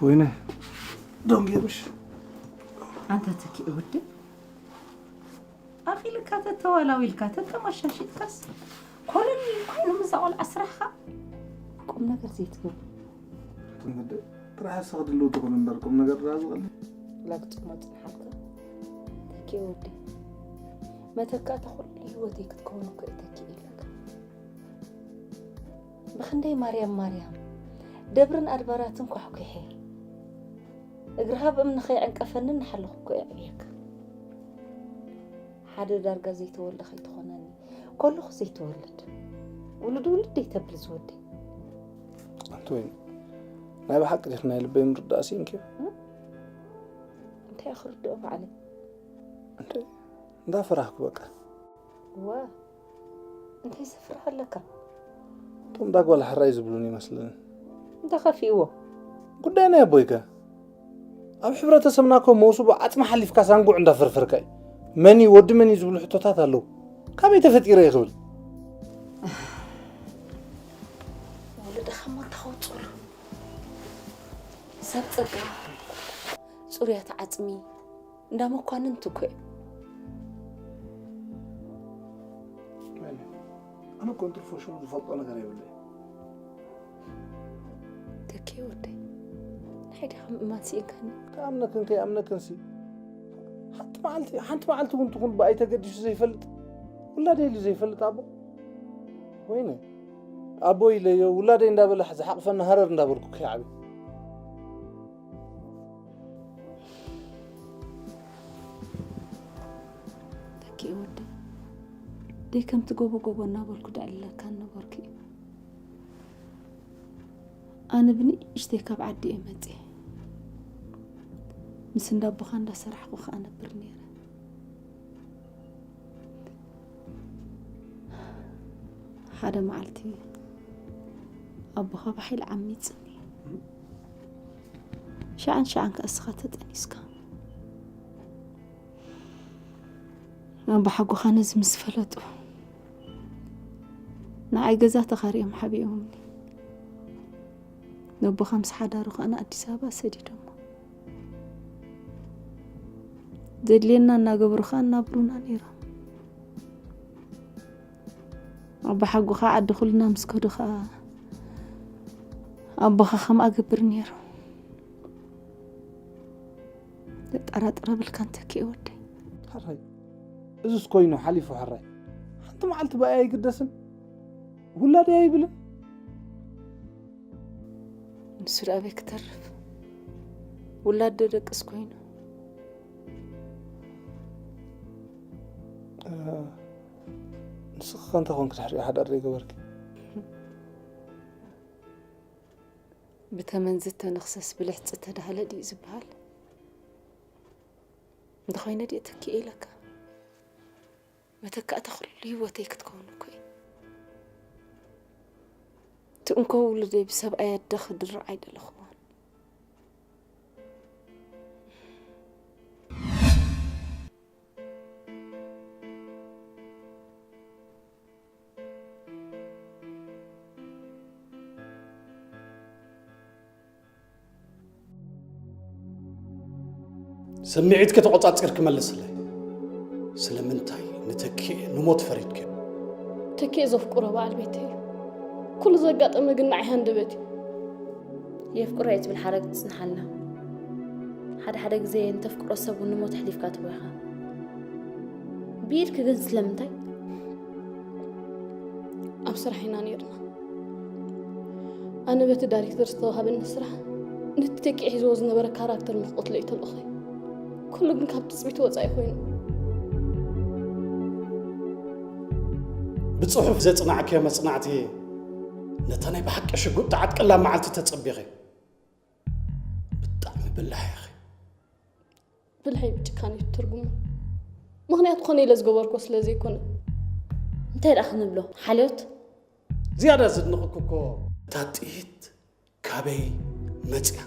ወይነ፣ ደንጊርሽ። ኣንታ ተኪኡ ወዲ፣ ኣኺልካ ተተዋላዊልካ ተተማሻሽጥካስ ኮለል ኮይኑ ምዛ ቆልዓ ስራሕኻ ቁም ነገር ዘይትገብር። ትምድ ጥራሕ ስኽ ድልው ትኹን እምበር ቁም ነገር ድኣ ዝቐል። ላግጽሞ ጽንሓልካ ተኪኡ ወዲ፣ መተካእታ ኩሉ ህይወተይ ክትከውን እኮ እየ ተኪኡ ኢለካ። ብኽንደይ ማርያም ማርያም ደብርን ኣድባራትን ኳሕኲሐ፣ እግርኻ ብእምኒ ከይዕንቀፈኒ እናሓለኹ እኮ እየ ዕብየካ። ሓደ ዳርጋ ዘይተወልደ ከይትኾነኒ፣ ኮለኹ ዘይተወልድ ውሉድ ውልድ ደይተብል ዝወደይ። ኣንቲ ወይኒ፣ ናይ ብሓቂ ዲኺ ናይ ልበይ ምርዳእ ስኢንኪ? እንታይ ክርድኦ ባዕለይ? እንታይ? እንዳፈራህኩ በቃ። እወ፣ እንታይ ዘፍርህ ኣለካ? እቶም ዳጓል ሕራይ ዝብሉን ይመስለኒ። እንታይ ከፊእዎ? ጉዳይ ናይ ኣቦይከ? ኣብ ሕብረተሰብና እኮ መውስቦ ዓጽሚ ሓሊፍካ ሳንጉዕ እንዳፈርፈርካ እዩ። መን እዩ ወዲ መን እዩ ዝብሉ ሕቶታት ኣለዉ። ካበይ ተፈጢረ እየ ክብል? ወለድኻ እሞ እንታይ ከውጽኡሉ? ሰብ ጸጋ፣ ጽሩያት ዓጽሚ፣ እንዳ መኳንንት እኮ እዮም። ኣነ እኮ እንትርፎ ሽሙ ዝፈልጦ ነገር የብለይ። ተኪ ወደይ፣ ንሓይ ዲኻ ምእማን ስኢንካኒ? ክኣምነክን ከይኣምነክን ሲ፣ ሓንቲ መዓልቲ፣ ሓንቲ መዓልቲ እውን ትኹን ብኣይ ተገዲሱ ዘይፈልጥ፣ ውላደይ ኢሉ ዘይፈልጥ ኣቦ። ወይነ፣ ኣቦ ኢለዮ፣ ውላደይ እንዳበለ ዝሓቕፈኒ ሃረር እንዳበልኩ ከይዓቢ። ተኪ ወደይ፣ ደይ ከምቲ ጎቦ ጎቦ እናበልኩ ደዕልለካ ነበርኩ እዩ። ኣነ ብንእሽተይ ካብ ዓዲ እየ መፅየ። ምስ እንዳ ኣቦኻ እንዳሰራሕኩ ከዓ ነብር ነይረ። ሓደ መዓልቲ ኣቦኻ ብሓይሊ ዓሚፅኒ። ሸዓን ሸዓን ከዓ እስኻ ተጠኒስካ። ኣቦሓጎኻ ነዚ ምስ ፈለጡ፣ ንዓይ ገዛ ተኻሪዮም ሓቢኦምኒ። ነቦኻ ምስ ሓዳሩ ኸኣ ንኣዲስ ኣበባ ሰዲዶሞ። ዘድልየና እናገበሩ ኸኣ እናብሩና ነይሮም። ኣቦሓጎኻ ዓዲ ኩልና ምስ ከዱ ኸኣ፣ ኣቦኻ ከምኣ ገብር ነይሩ። ዘጠራጥር ኣብልካ እንተኪ ወደይ። ሕራይ፣ እዝስ ኮይኑ ሓሊፉ ሕራይ። ሓንቲ መዓልቲ ብኣይ ኣይግደስን፣ ውላደይ ኣይብልን። ንሱ ደኣ ኣበይ ክተርፍ? ውላድ ዶ ደቅስ ኮይኑ? እ፣ ንስኺ ከ እንታይ ኮንኪ ድሕሪኡ ሓዳር ዘይገበርኪ? ብተመን ዝተነኽሰስ ብልሕጺ ተዳህለ ድዩ ዝበሃል? እንተኾይነ ድየ ተኪኤ ኢለካ? መተካእታ ኩሉ ህይወተይ ክትከውን እኮ እዩ። እቲ እንኮ ውሉደይ ብሰብኣይ ኣደ ክድርዕ ኣይደለኹዎን። ስምዒትኪ ተቖጻጺርኪ መልስለይ። ስለምንታይ ንተኪኤ ንሞት ፈሪድክዮ? ተኪኤ ዘፍቅሮ በዓል ቤተይ እዩ። ኩሉ ዘጋጠመ ግን ንዓይ ሃንደበት እዩ። የፍቅሮ እየ ትብል ሓረግ ትጽንሓልና። ሓደ ሓደ ግዜ ንተፍቅሮ ሰብ እውን ንሞት ኣሕሊፍካ ትህቦ ኢኻ። ብኢድኪ ግን ስለምንታይ? ኣብ ስራሕ ኢና ነይርና። ኣነ በቲ ዳይሬክተር ዝተዋሃበኒ ስራሕ፣ ነቲ ተኪኤ ሒዝዎ ዝነበረ ካራክተር ንክቕትሎ እዩ ተልእኾይ። ኩሉ ግን ካብ ትጽቢት ወጻኢ ኮይኑ። ብጽሑፍ ዘጽናዕክዮ መጽናዕቲ፣ ነታ ናይ ብሓቂ ሽጉጥ ትዓጥቀላ መዓልቲ ተጸቢኺ። ብጣዕሚ በላሕ ኢኺ። ብልሐይ ብጭካኔ እዩ ትትርጉሞ። ምኽንያት ኮነ ኢለ ዝገበርኮ ስለ ዘይኮነ። እንታይ ደኣ ክንብሎ? ሓልዮት? ዝያዳ ዝድንቕኩ እኮ እታ ጥይት ካበይ መጽያ?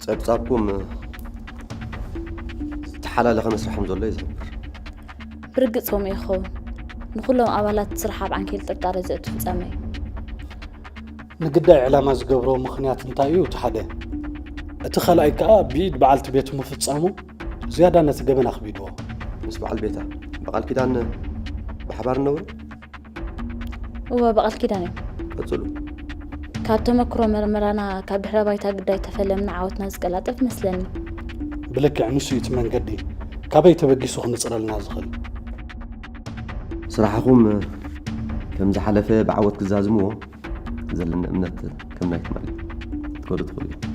ጸብጻብኩም ዝተሓላለኸ መስርሕ ከም ዘሎ እዩ ዝሕብር። ብርግጽ ከምኡ ይኸውን። ንኹሎም ኣባላት ስራሕ ኣብ ዓንኬል ጥርጣረ ዘእቱ ፍጻመ እዩ። ንግዳይ ዕላማ ዝገብሮ ምኽንያት እንታይ እዩ? እቲ ሓደ። እቲ ካልኣይ ከኣ ብኢድ በዓልቲ ቤቱ ምፍጻሙ ዝያዳ ነቲ ገበን ኣኽቢድዎ። ምስ በዓል ቤታ ብቓል ኪዳን ብሓባር ነብሩ? እወ፣ ብቓል ኪዳን እዮም። ቀጽሉ። ካብ ተመክሮ መርመራና፣ ካብ ድሕረ ባይታ ግዳይ ተፈለምና ዓወትና ዝቀላጠፍ መስለኒ። ብልክዕ ንሱ እዩ እቲ መንገዲ ካበይ ተበጊሱ ክንጽረልና ዝኽእል። ስራሕኹም ከም ዝሓለፈ ብዓወት ክዛዝምዎ ዘለኒ እምነት ከም ናይ ትማሊ ክትከዱ ትኽእሉ እዮም።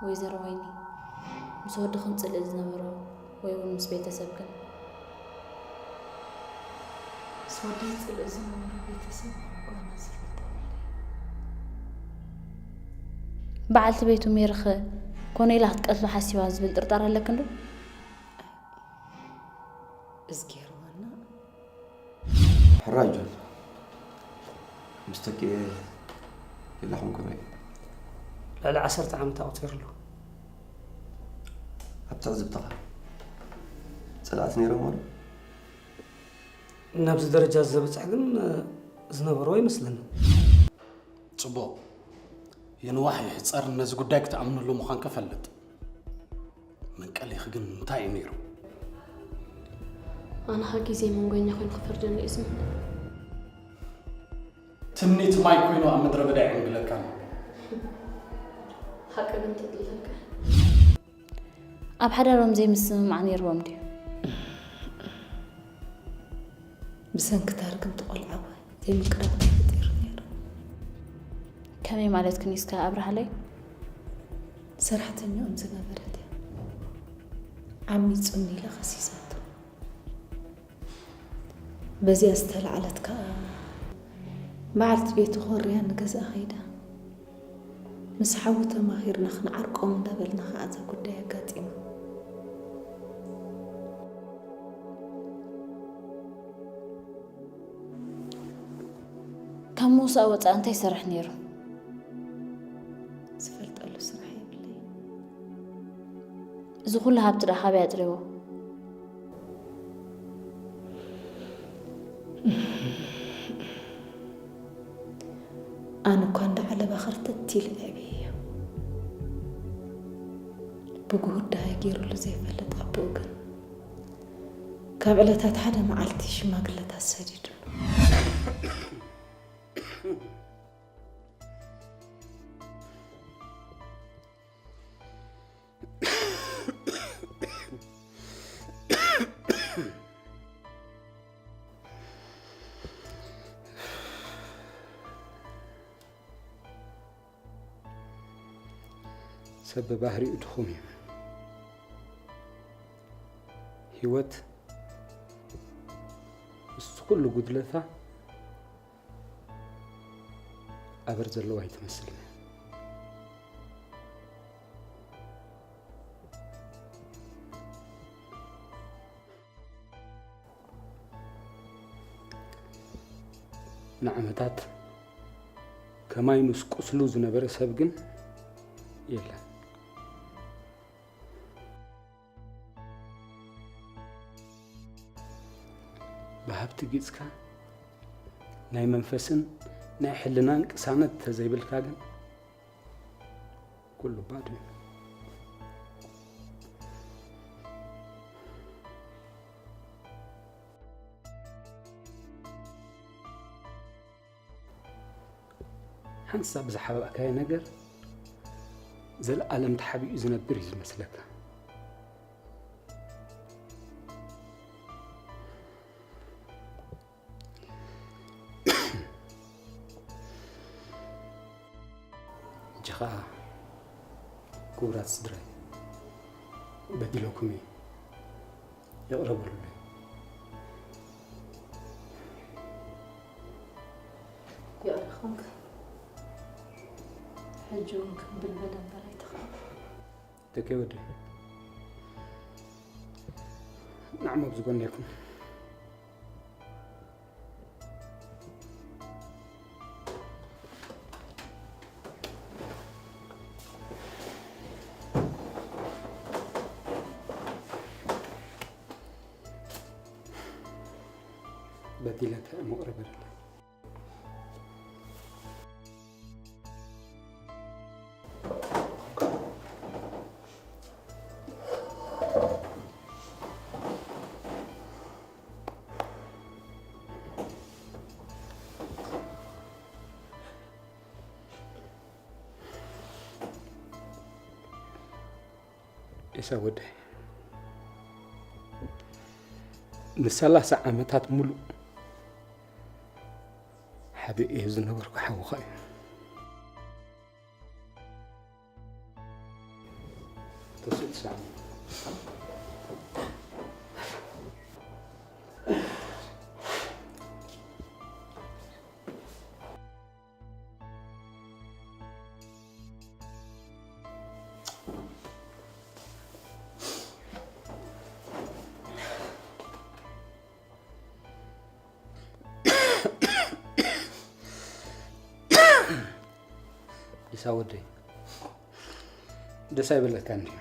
ወይዘሮ ወይኒ፣ ምስ ወድኽን ጽልኢ ዝነበሮ ወይ እውን ምስ ቤተሰብክን? ምስ ወደይ ጽልኢ ዝነበሮ ቤተሰብ ጓና ዝፈልጠ። በዓልቲ ቤቱ ሜርኸ ኮነ ኢላ ክትቀትሎ ሓሲባ ዝብል ጥርጣረ ኣለክን ዶ? እዝጌር ዋና። ሕራይ ጆን፣ ምስ ተኪኤ ሌላኹም ከመይ? ልዕሊ ዓሰርተ ዓመት ኣቑጺሩ ኣሎ። ኣብ ትዕዝብትኻ ጸላእቲ ነይሮም ዶ? ናብዚ ደረጃ ዘብጽሕ ግን ዝነበሩ ኣይመስለንን። ጽቡቕ፣ ይንዋሕ ይሕጸር ነዚ ጉዳይ ክትኣምንሉ ምዃንኪ እፈልጥ። መንቀሊኺ ግን እንታይ እዩ ነይሩ? ኣነ ኸ ግዜ መንጎኛ ኮይኑ ክፈርደኒ እዩ ዝምነ። ትምኒት ማይ ኮይኑ ኣብ ምድረ በዳ ይዕንግለካ ኣሎ። ሓቂ ግን ተድለካ። ኣብ ሓዳሮም ዘይምስምማዕ ነይርዎም ድዩ? ብሰንኪ ታርግምቲ ቆልዓ ዘይምቅራብ ተፈጢሩ ነይሩ። ከመይ ማለት ክኒስካ ኣብርሃለይ? ሰራሕተኛኦም ዝነበረት እያ ዓሚጹኒ ኢላ ከሲሳቶ። በዚኣ ዝተላዕለት ከኣ መዓልቲ ቤቱ ኮርያ ንገዝኣ ከይዳ ምስ ሓዉ ተማኺርና ክንዓርቆም እንዳበልና ከኣ እዛ ጉዳይ ኣጋጢማ። ካብ ምውሳእ ወፃእ እንታይ ይሰርሕ ነይሩ? ዝፈልጠሉ ስራሕ የብለይ። እዚ ኩሉ ሃብቲ ደኣ ካበይ ኣጥሪዎ? ኣነ እኳ እንዳ ዓለባ ኸርተት ኢለ ኣዕብየዮ። ብጉሁድ ደሃይ ገይሩሉ ዘይፈልጥ ኣቦኡ ግን ካብ ዕለታት ሓደ መዓልቲ ሽማግለታት ሰዲዱሉ። ሰብ ብባህሪኡ ድኹም እዩ። ህይወት ምስ ኩሉ ጉድለታ ኣበር ዘለዋ ኣይትመስልን። ንዓመታት ከማይ ምስ ቁስሉ ዝነበረ ሰብ ግን የለን። ብሃብቲ ጊጽካ ናይ መንፈስን ናይ ሕልናን ቅሳነት ተዘይብልካ ግን ኩሉ ባዶ እዩ። ሓንሳብ ዝሓባእካዮ ነገር ዘለኣለም ተሓቢኡ ዝነብር እዩ ዝመስለካ። ሕጂ ኸኣ ክቡራት ስድራይ፣ በዲለኩም እየ፣ ይቕረ በሉለይ። ይቕረ ኾንክ። ሕጂ እውን ከም ብልበለ እምበር ኣይትኽእል። ደቂ ወደይ፣ ንዓም ኣብዚ ጎነይ ኩን። በዲለካ እሞ ይቕረ በለለይ። ኤሳው ወደይ፣ ንሰላሳ ዓመታት ሙሉእ ሓቢኤዮ ዝነበርኩ ሓውኻ እዩ። ተስኡ ትስዕም። ኢሳ ወደይ፣ ደስ ኣይበለካን ድዩ?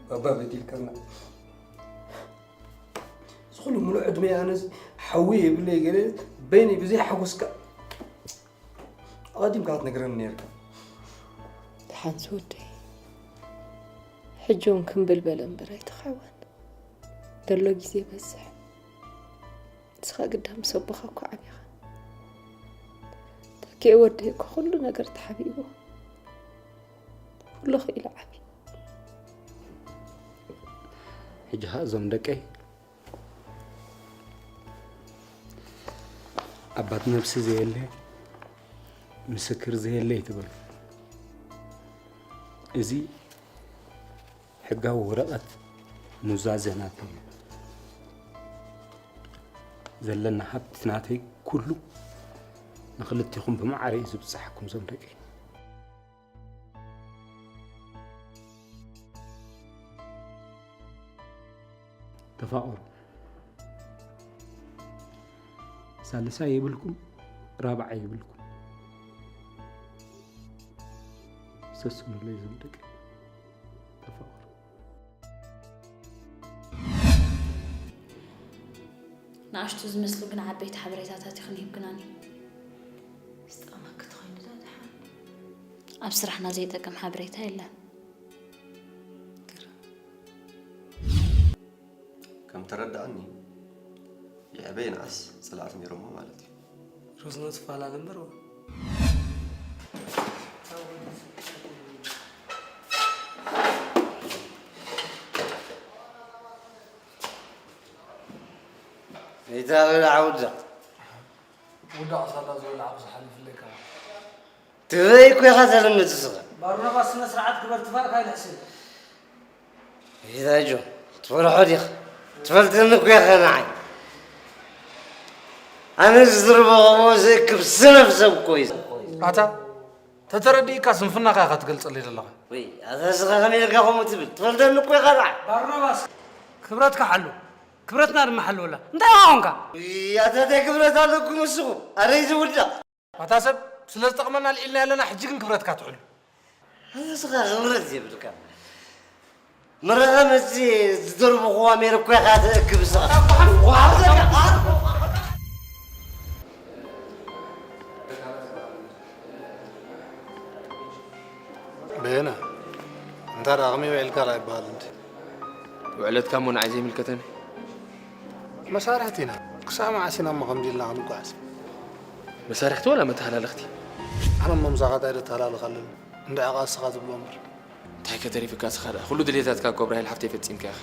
ባባ በዲልካና። እዚ ኩሉ ምሉእ ዕድመ ኣነስ ሓዊ የብለይ ገለ በይነይ ብዘይ ሓጎስካ ኣቐዲምካ ክትነግረኒ ነይርካ። ደሓንስ ወደይ፣ ሕጂ እውን ክምብል በለ እምበር ኣይተኻዕወን። ዘሎ ግዜ ይበዝሕ። ንስኻ ግዳ ምስ ኣቦኻ እኮ ዓቢኻ። ተኪኤ ወደይ እኮ ኩሉ ነገር ተሓቢእዎ። ኩሉ ክኢሉ ዓብዩ። ሕጂ ኸኣ እዞም ደቀይ ኣባት ነብሲ ዘየለ፣ ምስክር ዘየለ እዩ ትብል። እዚ ሕጋዊ ወረቐት ኑዛዘ ናተይ እዩ። ዘለና ሃብቲ ናተይ ኩሉ ንኽልቲኹም ብማዕረ እዩ ዝብጽሓኩም እዞም ደቀይ። ተፋቐሩ። ሳልሳይ የብልኩም፣ ራብዓይ የብልኩም። ሰስኑለይ ዝብል ደቂ ተፋቐሩ። ንኣሽቱ ዝመስሉ ግን ዓበይቲ ሓበሬታታት ኢኽን ሂብክናኒ። ዝጠቕመኪ ተኾይኑ ዶ ደሓን? ኣብ ስራሕና ዘይጠቅም ሓበሬታ የለን። ከም ተረድኣኒ፣ ይዕበ ይንኣስ ጸላእቲ ነይሮሞ ማለት እዩ። ሮዝኖ ትፈላለ እምበር ዋ። ይታ በላ ውዳቕ። ውዳቕ ሳላ ዝበላ ኣብ ዝሓልፍለካ። ትበይ እኮ ኢኻ ተልምድ ስኻ። ባርናባስ ስነ ስርዓት ግበር ትፋእካ ይልሕስን። ይታ ጆን፣ ትፈርሖ ዲኻ? ትፈልጥኒ እኮ ኢኻ ንዓይ። ኣነ ዝዝርበ ከምኡ ዘእክብ ስነፍ ሰብ እኮ እዩ። ኣታ፣ ተተረዲእካ ስንፍናኻ ኢኻ ትገልጸለይ ዘለኻ። ወይ፣ ኣታ ስኻ ከመይ ኢልካ ከምኡ ትብል? ትፈልጠኒ እኮ ኢኻ ንዓይ። ባርናባስ፣ ክብረትካ ሓሉ፣ ክብረትና ድማ ሓልወላ። እንታይ ኢኻ ኾንካ? ወይ፣ ኣታ እንታይ ክብረት ኣለኩም ንስኹም? ኣረይ ዝውዳቕ። ኣታ ሰብ፣ ስለ ዝጠቕመና ኣልዒልና ኣለና፣ ሕጂ ግን ክብረትካ ትሕሉ። ኣታ ስኻ ክብረት የብልካ። መረኻ መጺ ዝደርብኹዋ ሜር እኮ ኢኻ ተእክብ ስኻ። በየነ፣ እንታይ ደኣ ከመይ ውዒልካ ደኣ ይበሃል እንዲ? ውዕለትካ እሞ ንዓይ ዘይምልከተኒ። መሳርሕቲ ኢና። ክሳብ መዓስ ኢና እሞ ከምዚ ኢልና ክንጓዓዝ? መሳርሕቲ ዋላ መተሃላለኽቲ? ኣነ እሞ ምሳኻ እንታይ ደተሃላልኽ ኣለኒ? እንድዒ ኸዓ ንስኻ ትብሎ እምበር። እንታይ ከ ተሪፍካ ንስኻ ደኣ? ኩሉ ድሌታትካ እኮ እብራሂል ሓፍተይ ፈጺምካ ኢኻ።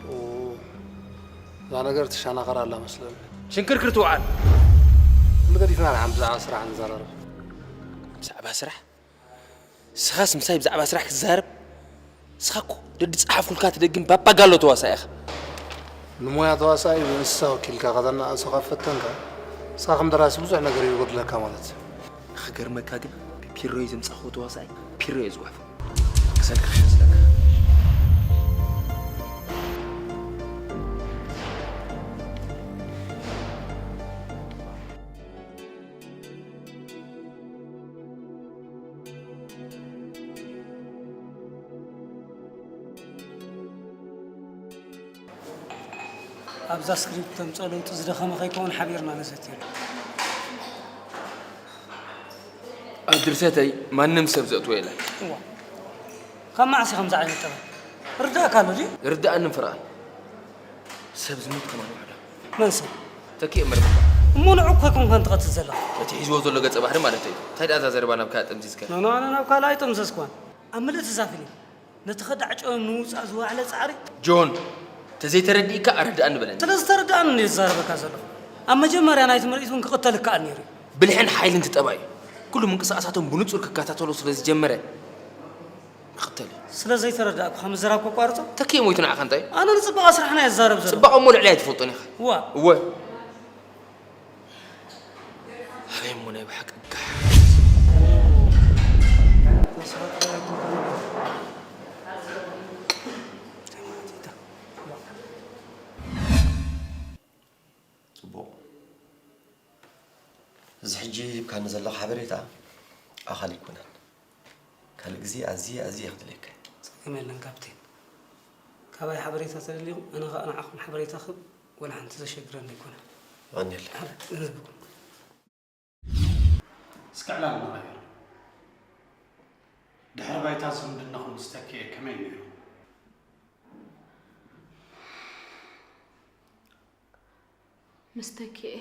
ኦ፣ እዛ ነገር ትሸናኸር ኣላ መስለኒ። ሽንክርክር ትውዓል። ኩሉ ገዲፍና ደሓን ብዛዕባ ስራሕ ንዘራረብ። ብዛዕባ ስራሕ? ንስኻስ ምሳይ ብዛዕባ ስራሕ ክትዛረብ? ንስኻ እኮ ደድጸሓፍኩልካ ትደግም ባባጋሎ ተዋሳኢ ኢኻ። ንሞያ ተዋሳኢ ብእንስሳ ወኪልካ ከተናእሶ ካብ ፈተንካ፣ ንስኻ ከም ደራሲ ብዙሕ ነገር እዩ ዝጎድለካ ማለት እዩ። ክገርመካ ግን፣ ብፒሮይ ዘምጻእክዎ ተዋሳኣይ ፒሮይ እየ ዝጉሕፎ። ክሰልካ ክመስለካ። ኣብዛ ስክሪፕት ተምጽኦ ለውጢ ዝደኸመ ከይከውን ሓቢርና ነዘትየሉ። ኣብ ድርሰተይ ማንም ሰብ ዘእትዎ የለን። እዋ። ካብ መዓስ እዩ ከምዚ ዓይነት ጠባይ? ርዳእካ ኣሎ ድዩ? ርዳእንን ፍርቓን። ሰብ ዝሞት ከማን ውሕዶ። መን ሰብ? ተኪኤ መርበብ። እሞ ንዑ እኮ ኣይኮንካን ትቐትል ዘለኻ። እቲ ሒዝዎ ዘሎ ገጸ ባህሪ ማለተይ እዩ። እንታይ ደኣ እዛ ዘረባ ናብ ካልእ ጠምዚዝካ? ኖ፣ ኖ፣ ኣነ ናብ ካልእ ኣይጠምዘዝኩዋን። ኣብ ምልእቲ እዛ ፊልም ነቲ ከዳዕ ጨውዮም ንምውጻእ ዝወዓለ ጻዕሪ። ጆን፣ ተዘይተረዲእካ ኣረድኣኒ በለኒ። ስለ ዝተረድኣኒ እንድየ ዝዛረበካ ዘለኹ። ኣብ መጀመርያ ናይቲ ምርኢት እውን ክቕተል ይከኣል ነይሩ እዩ። ብልሕን ሓይልን ትጠባዩ። ኩሉ ምንቅስቓሳቶም ብንጹር ክከታተሎ ስለ ዝጀመረ፣ ክቕተል እዩ። ስለ ዘይተረዳእኩኻ ምዝራብ ከቋርጾ? ተኪኤ ሞይቱ ንዓኻ እንታይ? ኣነ ንጽባቐ ስራሕና እየ ዝዛረብ ዘለኹ። ጽባቐ እሞ ልዕሊ ኣይትፈልጦን ኢኻ። እዋ። እወ። ኣበይ እሞ ናይ ብሓቂ ጋሕ። ጽቡቕ። እዚ ሕጂ ሂብካኒ ዘለኻ ሓበሬታ ኣኻሊ ኣይኮነን። ካልእ ግዜ ኣዝየ ኣዝየ እየ ክደልየካ። ጸገም የለን ካፕቴን። ካባይ ሓበሬታ ተደሊኹም፣ ኣነ ኸኣ ንዓኹም ሓበሬታ ክህብ ወላ ሓንቲ ዘሸግረኒ ኣይኮነን። የቐንየለይ። ሓረ፣ ገንዘብኩም። እስከ ዕላል ንቐይር። ድሕሪ ባይታ ዝምድናኹም ምስ ተኪኤ ከመይ ነይሩ? ምስ ተኪኤ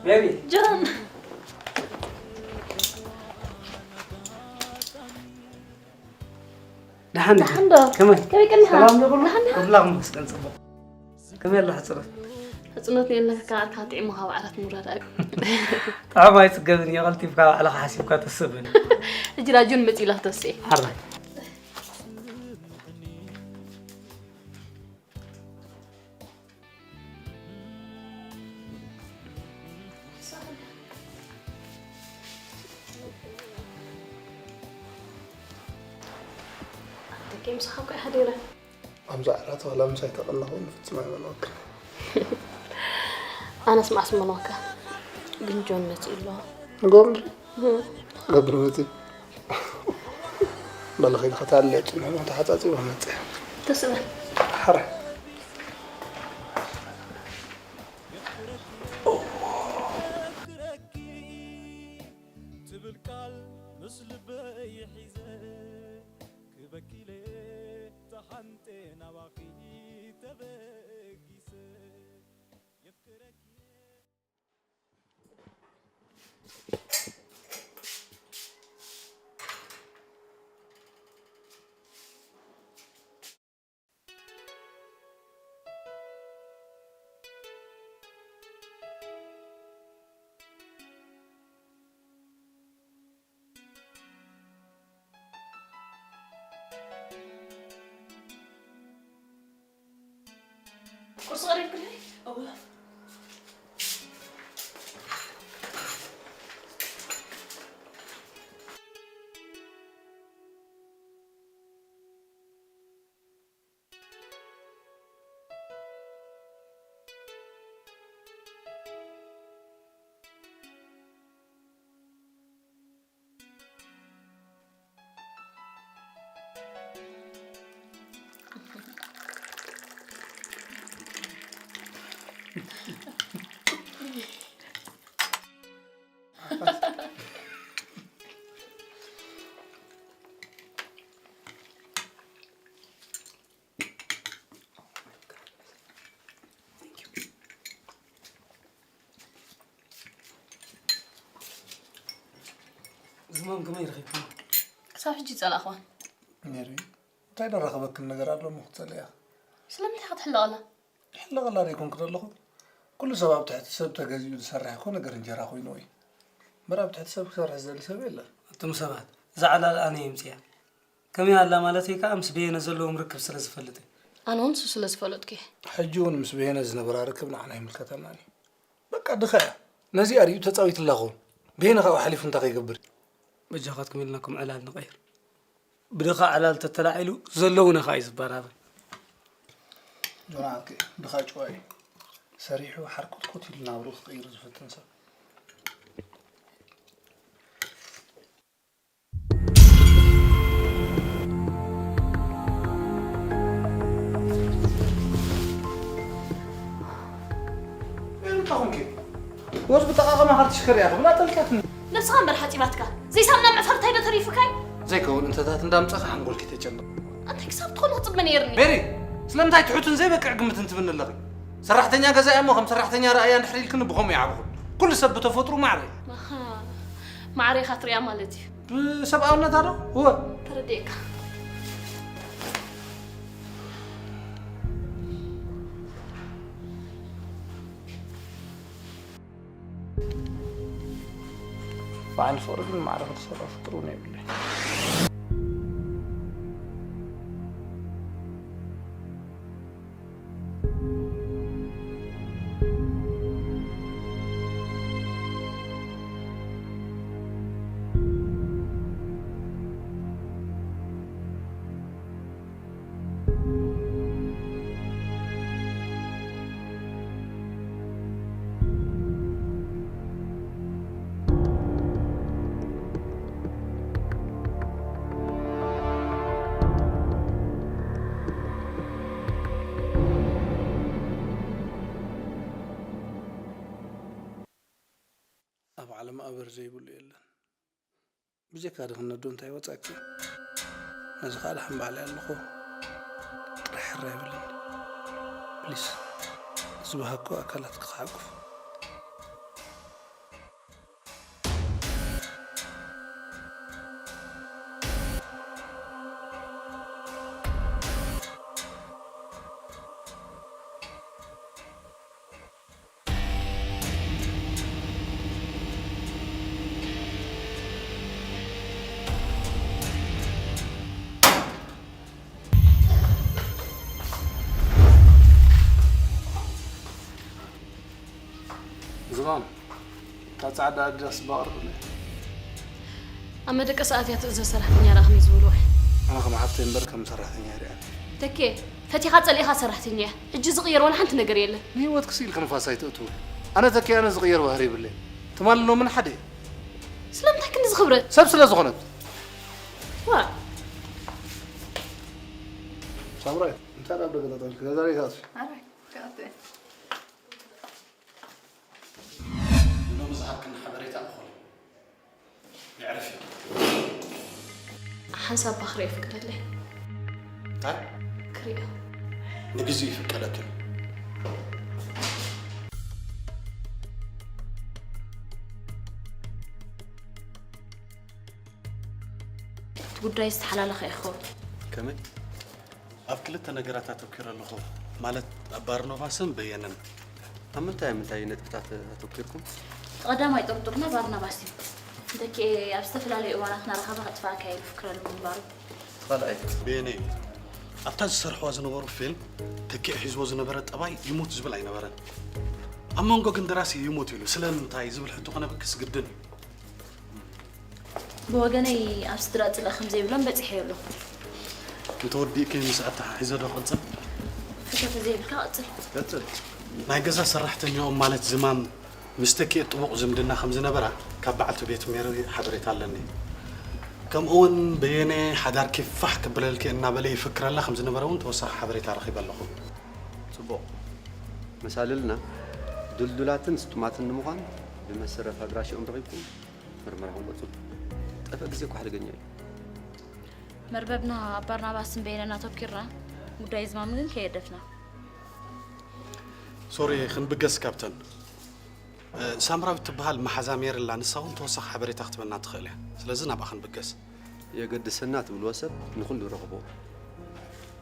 ቤቢ። ጆን። ደሓን ዶ? ደሓን ዶ? ከመይ? ከመይ ቀኒኻ? ሰላም ዶ ኩሉ? ደሓን ዲኻ? ኩላ ክመስገን ጽቡቕ። ከመይ ኣሎ ሕጽረት? ሕጽነት የለን፣ ከዓርካ ጥዒምኻ ኣብ ዓራት ምውራድ ኣዩ። ጥዑም ኣይጽገብን እዩ፣ ቀልጢፍካ ባዕልኻ ሓሲብካ ተስብን። ሕጂ ዳጁን መጺኡ ኢላ ክትወስእ። ሓራይ። ኣንተ ኬም ሰሓብካ ሓዲረ። ኣምዛ ዓራት ዋላ ምሳይ ተቐላኹ ንፍጽም ኣይመልኦክን። ኣነስ መዓስ መኖካ? ግን ጆን መጺኡ ኣሎ። ንገሩ እንጂ። እህ። ገብር መጺኡ። በል ኸይዲ ኸታለ ጭንሕ ተሓጻጺቡ መጺኡ። ተስበ። ሓረ። ትብል ቃል ምስ ልበይ ሒዘ ክበኪለ ተሓንጤ ናባኺ ተበጊሰ የፍቅረኪ። ቁርሲ ቀሪብክለይ? እወ። ማም ከመይ ረኺብኩም? ክሳብ ሕጂ ይጸላእኽዋ። ሜሪ፣ እንታይ ደረኸበክን ነገር ኣሎ እሞ ክትጸልያ? ስለምንታይ ክትሕለቐላ? ይሕለቐላ ደይኮንኩ ዘለኹ። ኩሉ ሰብ ኣብ ትሕቲ ሰብ ተገዚኡ ዝሰርሕ እኮ ነገር እንጀራ ኮይንዎ እዩ። እምበር ኣብ ትሕቲ ሰብ ክሰርሕ ዝደሊ ሰብ የለን። ኣቱም ሰባት፣ እዛ ዕላል ኣነ እየ ኣምጺኣ። ከመይ ኣላ ማለተይ ከኣ ምስ በየነ ዘለዎም ርክብ ስለ ዝፈልጥ እየ። ኣነ እውን ንሱ ስለ ዝፈለጥኩ እየ። ሕጂ እውን ምስ በየነ ዝነበራ ርክብ ንዓና ኣይምልከተናን እዩ። በቃ ድኻ እያ። ነዚኣ ድዩ ተጻዊትላ ክኸውን? በየነ ካብኡ ሓሊፉ እንታይ ከይገብር እዩ? በጃኻትኩም ኢልናኩም ዕላል ንቐይር። ብድኻ ዕላል ተተላዒሉ ዘለውነ ከኣ እዩ ዝበራበር። ጆና ዓርከይ፣ ድኻ ጭዋ እዩ። ሰሪሑ ሓርኮትኮት ኢሉ ናብርኡ ክቕይር ዝፍትን ሰብ። እንታይ ኮንኪ? ወዝ ብጠቓቐማ ካልትሽ ከሪያ ክብላ ጠልካትኒ። ነብስኻ እምበር ሓጺባትካ። ዘይሳምና ምዕፋር እንታይ ዶ ተሪፉካይ? ዘይከውን እንተታት እንዳምጻኻ ሓንጎልኪ ተጨንቕ። ኣንታይ ክሳብ ትኾኑ ክጽበ ነይርኒ። ሜሪ፣ ስለምንታይ ትሑትን ዘይበቅዕ ግምት እንትብኒ ኣለኺ? ሰራሕተኛ ገዛ እያ እሞ ከም ሰራሕተኛ ረኣያ እንድሕር ኢልክኒ ብኸምኡ ይዓብኹ። ኩሉ ሰብ ብተፈጥሩ ማዕረ እዩ። ኣሃ፣ ማዕረ ኢኻ ትሪኣ ማለት እዩ። ብሰብኣውነታ ዶ? እወ። ተረዲኤካ። በዓል ፍቕሪ ግን ማዕረ ክትሰርዖ ፍቕሪ እውን የብለይ። ኣብ ዓለም ኣበር ዘይብሉ የለን። ብጀካ ድኽነት ዶ እንታይ ወጻኪ? ነዚ ከኣ ደሓን ባዕለይ ኣለኹ። ጥራሕ ሕራይ በለኒ ፕሊስ። ዝበሃግኩ ኣካላትኪ ክሓቁፍ። ዝማም፣ እታ ጻዕዳ ኣዲዳስ ባቕርብለይ። ኣብ መደቀሲ ኣትያ ትእዘዝ ሰራሕተኛ ደኣ ከመይ ዝብልዋ? ኣነ ከም ሓፍተይ እምበር ከም ሰራሕተኛ ኣይርእያን። ተኬ፣ ፈቲኻ ጸሊእኻ ሰራሕተኛ እያ። ሕጂ ዝቕየር ዋላ ሓንቲ ነገር የለን። ንህይወትኪ ስኢልኪ ንፋስ ኣይተእትዊ። ኣነ ተኬ ኣነ ዝቕየር ባህሪ የብለይን። ትማልን ሎምን ሓደ እዩ። ስለምንታይ ክንድዚ ክብረት? ሰብ ስለ ዝኾነት። ዋ። ሳምራይ፣ እንታይ ደኣ ኣብ ደገ ጠጠው ኢልኪ? ገዛ ዶ ይትኣትዊ? ኣረ፣ ክኣቱ እየ። ንሎሚ ዝሃብክኒ ሓበሬታ እኹል እዩ። የዕርፍ እዩ። ሓንሳብ እባ ክርእዮ ፍቀደለይ። እንታይ? ክርእዮ። ንግዜኡ ይፍቀደኪ። እቲ ጉዳይ ዝተሓላለኸ እዩ ክኸውን። ከመይ? ኣብ ክልተ ነገራት ኣተኲረ ኣለኹ፣ ማለት ኣብ ባርኖባስን በየነን። ኣብ ምንታይ ኣብ ምንታይ ነጥብታት ኣተኲርኩም? እቲ ቀዳማይ ጥርጡርና ባርናባስ እዩ። ደቂ ኣብ ዝተፈላለዩ እዋናት እናረኸበ ከጥፍኣካ ኢሉ ይፍክረሉ ምንባሩ። እቲ ካልኣይ? በየነ እዩ። ኣብታ ዝሰርሕዋ ዝነበሩ ፊልም ተኪኡ ሒዝዎ ዝነበረ ጠባይ ይሙት ዝብል ኣይነበረን። ኣብ መንጎ ግን ደራሲ ይሙት ኢሉ ስለምንታይ ዝብል ሕቶ ከነብግስ ግድን እዩ። ብወገነይ ኣብ ስድራ ጽልኢ ከም ዘይብሎም በጺሐዮ ኣለኹ። እንተወዲእኪ ምስ ኣተሓሒዘ ዶ ክቕጽል? ፍቶ ተዘይብልካ ቀጽል። ቀጽል። ናይ ገዛ ሰራሕተኛኦም ማለት ዝማም ምስ ተኪኤ ጥቡቕ ዝምድና ከም ዝነበራ ካብ በዓልቲ ቤት ሜሪ ሓበሬታ ኣለኒ። ከምኡ እውን በየነ ሓዳርኪ ፋሕ ክብለልኪ እናበለ ይፍክረላ ከም ዝነበረ እውን ተወሳኺ ሓበሬታ ረኺበ ኣለኹ። ጽቡቕ። መሳልልና ድልዱላትን ስጡማትን ንምዃን ብመሰረት ኣድራሽኦም ረኺብኩም ምርመራኹም ቀጽሉ። ጠፍእ ግዜ እኮ ሓደገኛ እዩ። መርበብና ኣብ ባርናባስን በየነን ኣተኲርና ጉዳይ ዝማም ግን ከየደፍና። ሶሪ ክንብገስ ካፕተን። ሳምራዊት ትበሃል መሓዛ ሜሪ ኣላ፣ ንሳ እውን ተወሳኺ ሓበሬታ ክትበና ትኽእል እያ። ስለዚ ናብኣ ክንብገስ። የገድሰና ትብልዎ ሰብ ንኹሉ ረኽቦ።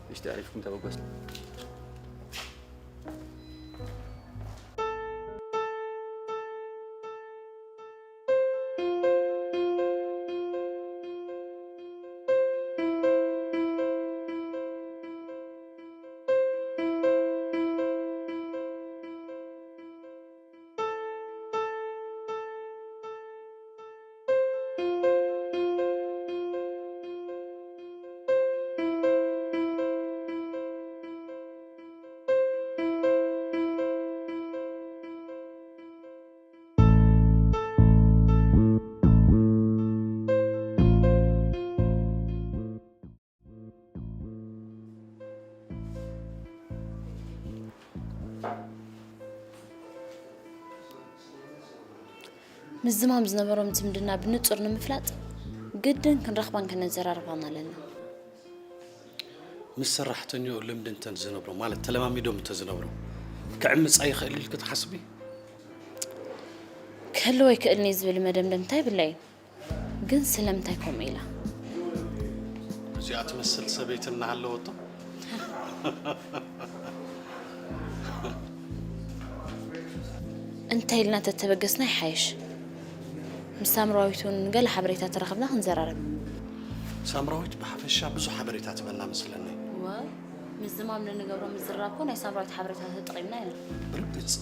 ንእሽተይ ኣዕሪፍኩም ተበገሱ። ምስ ዝማም ዝነበሮም ዝምድና ብንጹር ንምፍላጥ ግድን ክንረኽባን ከነዘራርባን ኣለና። ምስ ሰራሕተኛኡ ልምዲ እንተን ዝነብሮ፣ ማለት ተለማሚዶም እንተዝነብሩ፣ ክዕምጻ ይኽእል ኢልኪ ትሓስቢ? ክህልዎ ይክእልኒ ዝብል መደምደምታ የብለይን። ግን ስለምንታይ ከምኡ ኢላ? እዚኣ ትመስል ሰበይቲ እናሃለወቶ? እንታይ ኢልና ተተበገስና ይሓይሽ። ምስ ሳምራዊት እውን ገለ ሓበሬታ ተረኸብና ክንዘራረብ። ሳምራዊት ብሓፈሻ ብዙሕ ሓበሬታ ትበና መስለኒ። ዋው፣ ምስ ዝማም ንንገብሮ ምዝርራብ እኮ ናይ ሳምራዊት ሓበሬታ ተጠቒምና ኢና። ብርግጽ።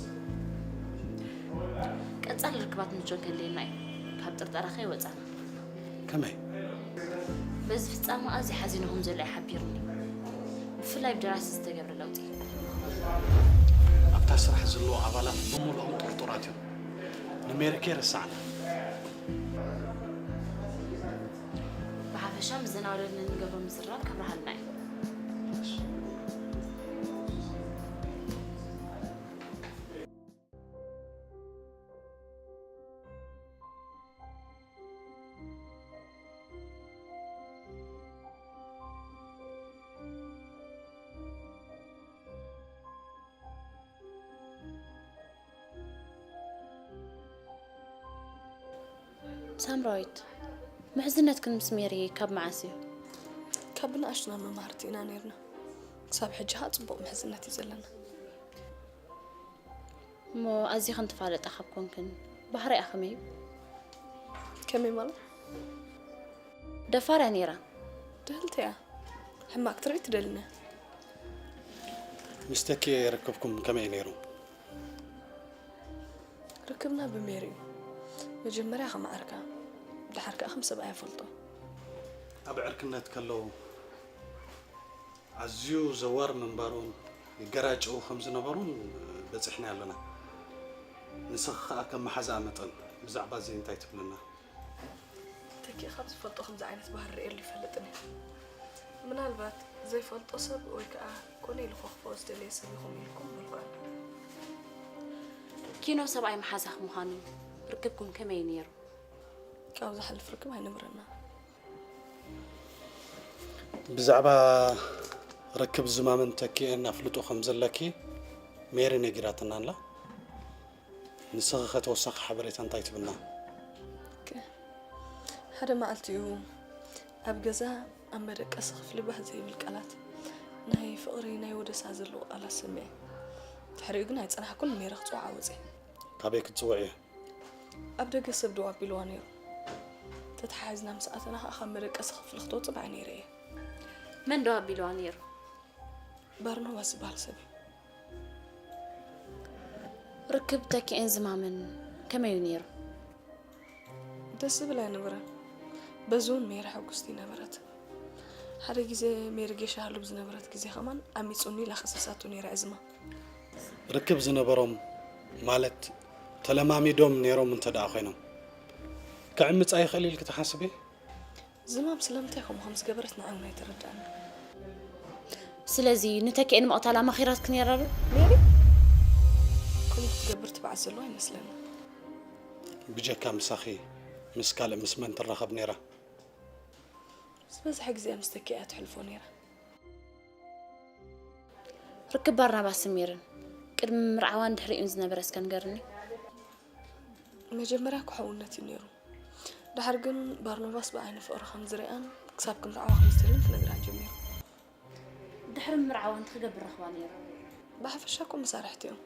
ቀጻሊ ርክባት ምጆን ከድልየና እዩ። ካብ ጥርጠራ ከይወጻና። ከመይ? በዚ ፍጻመ ኣዝዩ ሓዚኑ ከም ዘሎ እዩ ሓቢርኒ። ብፍላይ ብደራሲ ዝተገብረ ለውጢ። ኣብታ ስራሕ ዘለዉ ኣባላት ብምሉኦም ጥርጡራት እዮም። ንሜሪኬ ረሳዕና። ብሓፈሻ ምስ ዘናወደድ ንንገብሮ ምዝራብ ከብርሃልና እዩ። ሳምራዊት፣ ምሕዝነትክን ምስ ሜሪ ካብ መዓስ እዩ? ካብ ብንኣሽቱና መማህርቲ ኢና ነይርና። ክሳብ ሕጂ ኸኣ ጽቡቕ ምሕዝነት እዩ ዘለና። እሞ ኣዚኽን ትፋለጣ ካብ ኮንክን፣ ባህሪኣ ከመይ እዩ? ከመይ ማለት? ደፋር እያ ነይራ። ድህልቲ እያ። ሕማቕ ትርኢ ትደልኒ እያ። ምስ ተኪኤ ርክብኩም ከመይ ነይሩ? ርክብና ብሜሪ እዩ። መጀመርያ ከም ዓርካ፣ ድሓር ከኣ ከም ሰብኣይ እፈልጦ። ኣብ ዕርክነት ከለዉ ኣዝዩ ዘዋር ምንባሩን ይገራጨዉ ከም ዝነበሩን በጺሕናዮ ኣለና። ንስኺ ከኣ ከም መሓዛኣ መጠን ብዛዕባ እዚ እንታይ ትብልና? ተኪኤ ካብ ዝፈልጦ ከምዚ ዓይነት ባህሪ ርእየሉ ይፈልጥን እየ። ምናልባት ዘይፈልጦ ሰብ ወይ ከኣ ኮነ ኢሉ ከኽፍኦ ዝደለየ ሰብ ኢኹም ኢልኩም ምልኩ ኣሎ። ኪኖ ሰብኣይ መሓዛኺ ምዃኑ ርክብኩም ከመይ እዩ ነይሩ? ካብ ዝሓልፍ ርክብ ኣይነበረና። ብዛዕባ ርክብ ዝማምን ተኪኤን ኣፍልጦ ከም ዘለኪ ሜሪ ነጊራትና ኣላ። ንስኺ ከ ተወሳኺ ሓበሬታ እንታይ ትብልና? ሓደ መዓልቲ እዩ ኣብ ገዛ ኣብ መደቀሲ ክፍሊ ባህ ዘይብል ቃላት፣ ናይ ፍቕሪ ናይ ወደሳ ዘለዎ ቃላት ሰሚዐ። ድሕሪኡ ግን ኣይጸናሕኩን፣ ሜሪ ክጽውዓ ወጺኤ። ካበይ ክትጽውዕዮ? ኣብ ደገ ሰብ ደው ኣቢልዋ ነይሩ። ተተሓሒዝና ምስ ኣተና ከኣ ካብ መደቀሲ ክፍሊ ክትወጽእ ብዓይነይ ርእየ። መን ደው ኣቢልዋ ነይሩ? ባርናባስ ዝበሃል ሰብ እዩ። ርክብ ተኪኤን ዝማምን ከመይ እዩ ነይሩ? ደስ ዝብል ኣይነበረን። በዚ እውን ሜሪ ሕጉስቲ ነበረት። ሓደ ግዜ ሜሪ ጌሻ ህሉብ ዝነበረት ግዜ ከማን ኣሚጹኒ ኢላ ከሰሳቶ ነይራ እዝማ። ርክብ ዝነበሮም ማለት ተለማሚዶም ነይሮም እንተ ደኣ ኮይኖም ክዕምጻ ይኽእል ኢልኪ ትሓስቢ? ዝማም ስለምንታይ ከምኡ ከም ዝገበረት ንዓይ እውን ኣይተረድኣኒ። ስለዚ ንተኪኤ ንምቕታል ኣማኺራትኪ ነይራ ዶ? ሜሪ ከምኡ ክትገብር ትብዓት ዘለዋ ኣይመስለኒ። ብጀካ ምሳኺ ምስ ካልእ ምስ መን ትራኸብ ነይራ? ዝበዝሐ ግዜ ምስ ተኪኤ እያ ተሕልፎ ነይራ። ርክብ ባርናባስን ሜርን ቅድሚ ምርዓዋን ድሕሪኡን ዝነበረ እስከ ንገርኒ። መጀመርያ ክሕውነት እዩ ነይሩ። ድሓር ግን ባርኖባስ ብዓይኒ ፍቕሪ ከም ዝሪኣን ክሳብ ክንርዓዋ ከም ዝደልን ክነግራ ጀሚሩ። ድሕሪ ምርዓዋ እንታይ ክገብር ረኽባ ነይሩ? ብሓፈሻ እኮ መሳርሕቲ እዮም።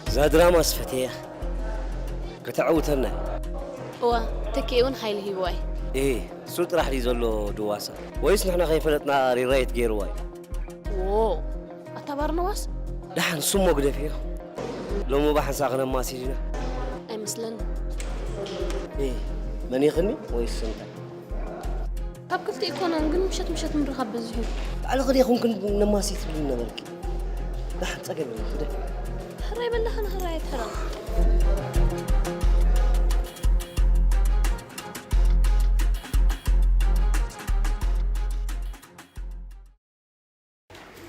እዛ ድራማ ስፈትያ ከተዕውተና። እዋ፣ ተኪኤ እውን ሓይሊ ሂብዋ እዩ። እሱ ጥራሕ ድዩ ዘሎ ድዋሳ? ወይስ ንሕና ከይፈለጥና ሪራይት ገይርዋ እዩ? ዎ፣ ኣታ ባርኖባስ? ደሓን እሱ እሞ ግደፍዮ። ሎሚ ብሓንሳእ ክነማሲ ዲና? ኣይመስለኒ። መን ይኽኒ ወይስ እንታይ? ካብ ክልተ ኣይኮነን፣ ግን ምሸት ምሸት ምርኻብ በዚሑ እዩ። ባዕልኺ ዲኹም ግን ነማሲ ትብሊ ነበርኪ። ደሓን ጸገም የለን፣ ግደፊ። ሕራይ በላኻ ንሕራይ ኣይትሕረቕ።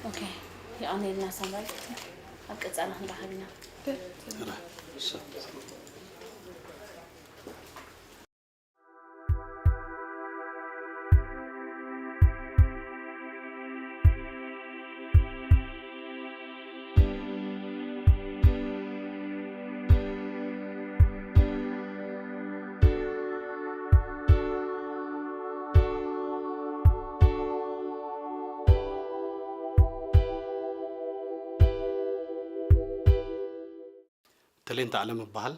ኦኬ፣ የቐንየልና ሳምራዊት። ኣብ ቀጻሊ ክንራኸብ ኢና። ተሌንት ኣለም እበሃል።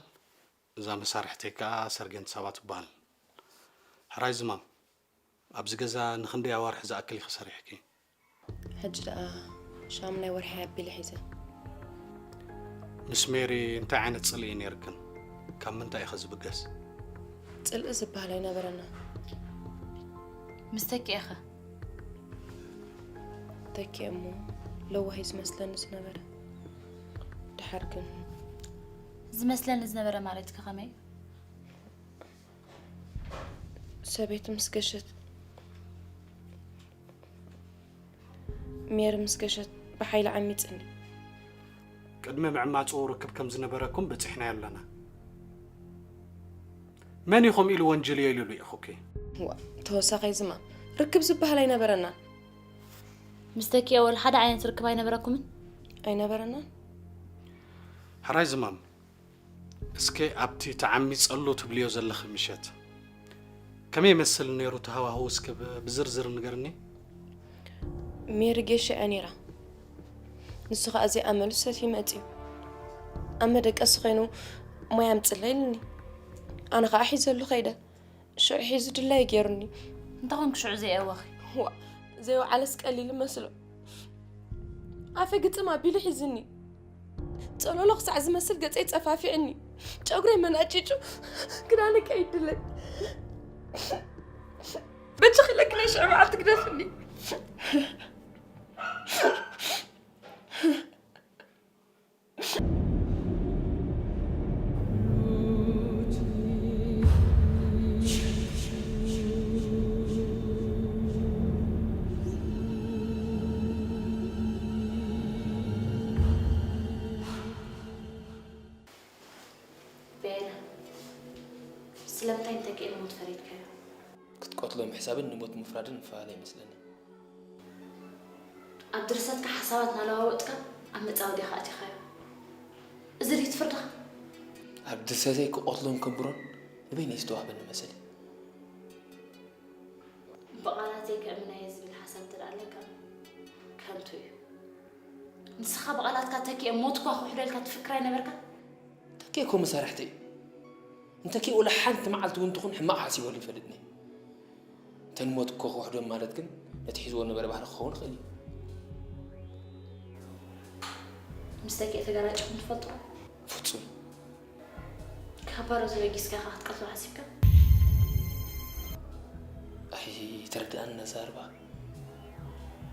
እዛ መሳርሕተይ ከኣ ሰርጌንት ሳባ ትበሃል። ሕራይ ዝማም፣ ኣብዚ ገዛ ንኽንደይ ኣዋርሕ ዝኣክል ኢኺ ሰሪሕኪ? ሕጂ ደኣ ሻምናይ ወርሒ ኣቢለ ሒዘ። ምስ ሜሪ እንታይ ዓይነት ጽልኢ ነይርክን? ካብ ምንታይ ኢኸ ዝብገስ? ጽልኢ ዝበሃል ኣይነበረና። ምስ ተኪኤኸ? ተኪኤ እሞ ለዋህ እዩ ዝመስለኒ ዝነበረ። ደሓር ግን ዝመስለኒ ዝነበረ ማለት ከ ከመይ? ሰበይቲ ምስ ገሸት፣ ሜሪ ምስ ገሸት ብሓይሊ ዓሚጽኒ። ቅድሚ ምዕማጹ ርክብ ከም ዝነበረኩም በጺሕናዮ ኣለና። መን እዩ ከምኡ ኢሉ ወንጀልዮ ኢሉ ልኢኹኪ? ዋ፣ ተወሳኺ ዝማም፣ ርክብ ዝበሃል ኣይነበረናን። ምስ ተኪኤ ወላ ሓደ ዓይነት ርክብ ኣይነበረኩምን? ኣይነበረናን። ሕራይ ዝማም፣ እስከ ኣብቲ ተዓሚጸሉ ትብልዮ ዘለኺ ምሸት ከመይ ይመስል ነይሩ እቲ ሃዋህው እስከ ብ-፣ ብዝርዝር ንገርኒ? ሜሪ ጌሻ እያ ነይራ። ንሱ ኸኣ ዘይኣመሉ ሰትዩ መጺኡ። ኣብ መደቀሲ ኾይኑ ማይ ኣምጽለይ ኢሉኒ። ኣነ ኸኣ ሒዘሉ ኸይደ። ሽዑ ሒዙ ድላዩ ገይሩኒ። እንታይ ኾንክ ሽዑ ዘይኣወኺ? ዋ፣ ዘይወዓለስ ቀሊል መስሎ። ኣፈ ግጥም ኣቢሉ ሒዙኒ። ጸሎሎ ክሳዕ ዝመስል ገጸይ ጸፋፊዕኒ። ጨጉረይ መናጭጩ ክዳነይ ቀይድለይ። በጃኺ ኢለኪ ናይ ሽዑ መዓልቲ ግደፍኒ። ቤላ፣ ስለምንታይ ንተኪኤ ንሞት ፈሪድካዮ? ክትቀትሎ ምሕሳብን ንሞት ምፍራድን ይፈላለ ይመስለኒ። ኣብ ድርሰትካ ሓሳባት እናለዋወጥካ ኣብ መጻወዲያኻ ኣቲኻዮ። እዚ ድዩ እቲ ፍርድኻ? ኣብ ድርሰተይ ክቐትሎን ከንብሮን ንበይነይ ዝተዋህበኒ መሰል እዩ። ብቓላተይ ከእምና እየ ዝብል ሓሳብ እንተ ደኣ ኣለካ፣ ከንቱ እዩ። ንስኻ ብቓላትካ ተኪኤ ሞት እኳ ክውሕዶ ኢልካ ትፍክር ኣይነበርካን? ተኪኤ እኮ መሳርሕተይ እዩ። ንተኪኤ ወላ ሓንቲ መዓልቲ እውን ትኹን ሕማቕ ሓሲበሉ ኣይፈልጥን እየ። እንተ ንሞት እኮ ክውሕዶም ማለት ግን ነቲ ሒዝዎ ዝነበረ ባህሪ ክኸውን ይኽእል እዩ። ምስ ተኪኤ ተገራጭኹም ትፈልጡ ዶ? ፍጹም። ካብ ባሮ ተበጊስካ ኢኻ ክትቀትሎ ሓሲብካ? ኣይተረድኣንን ኣዛርባ።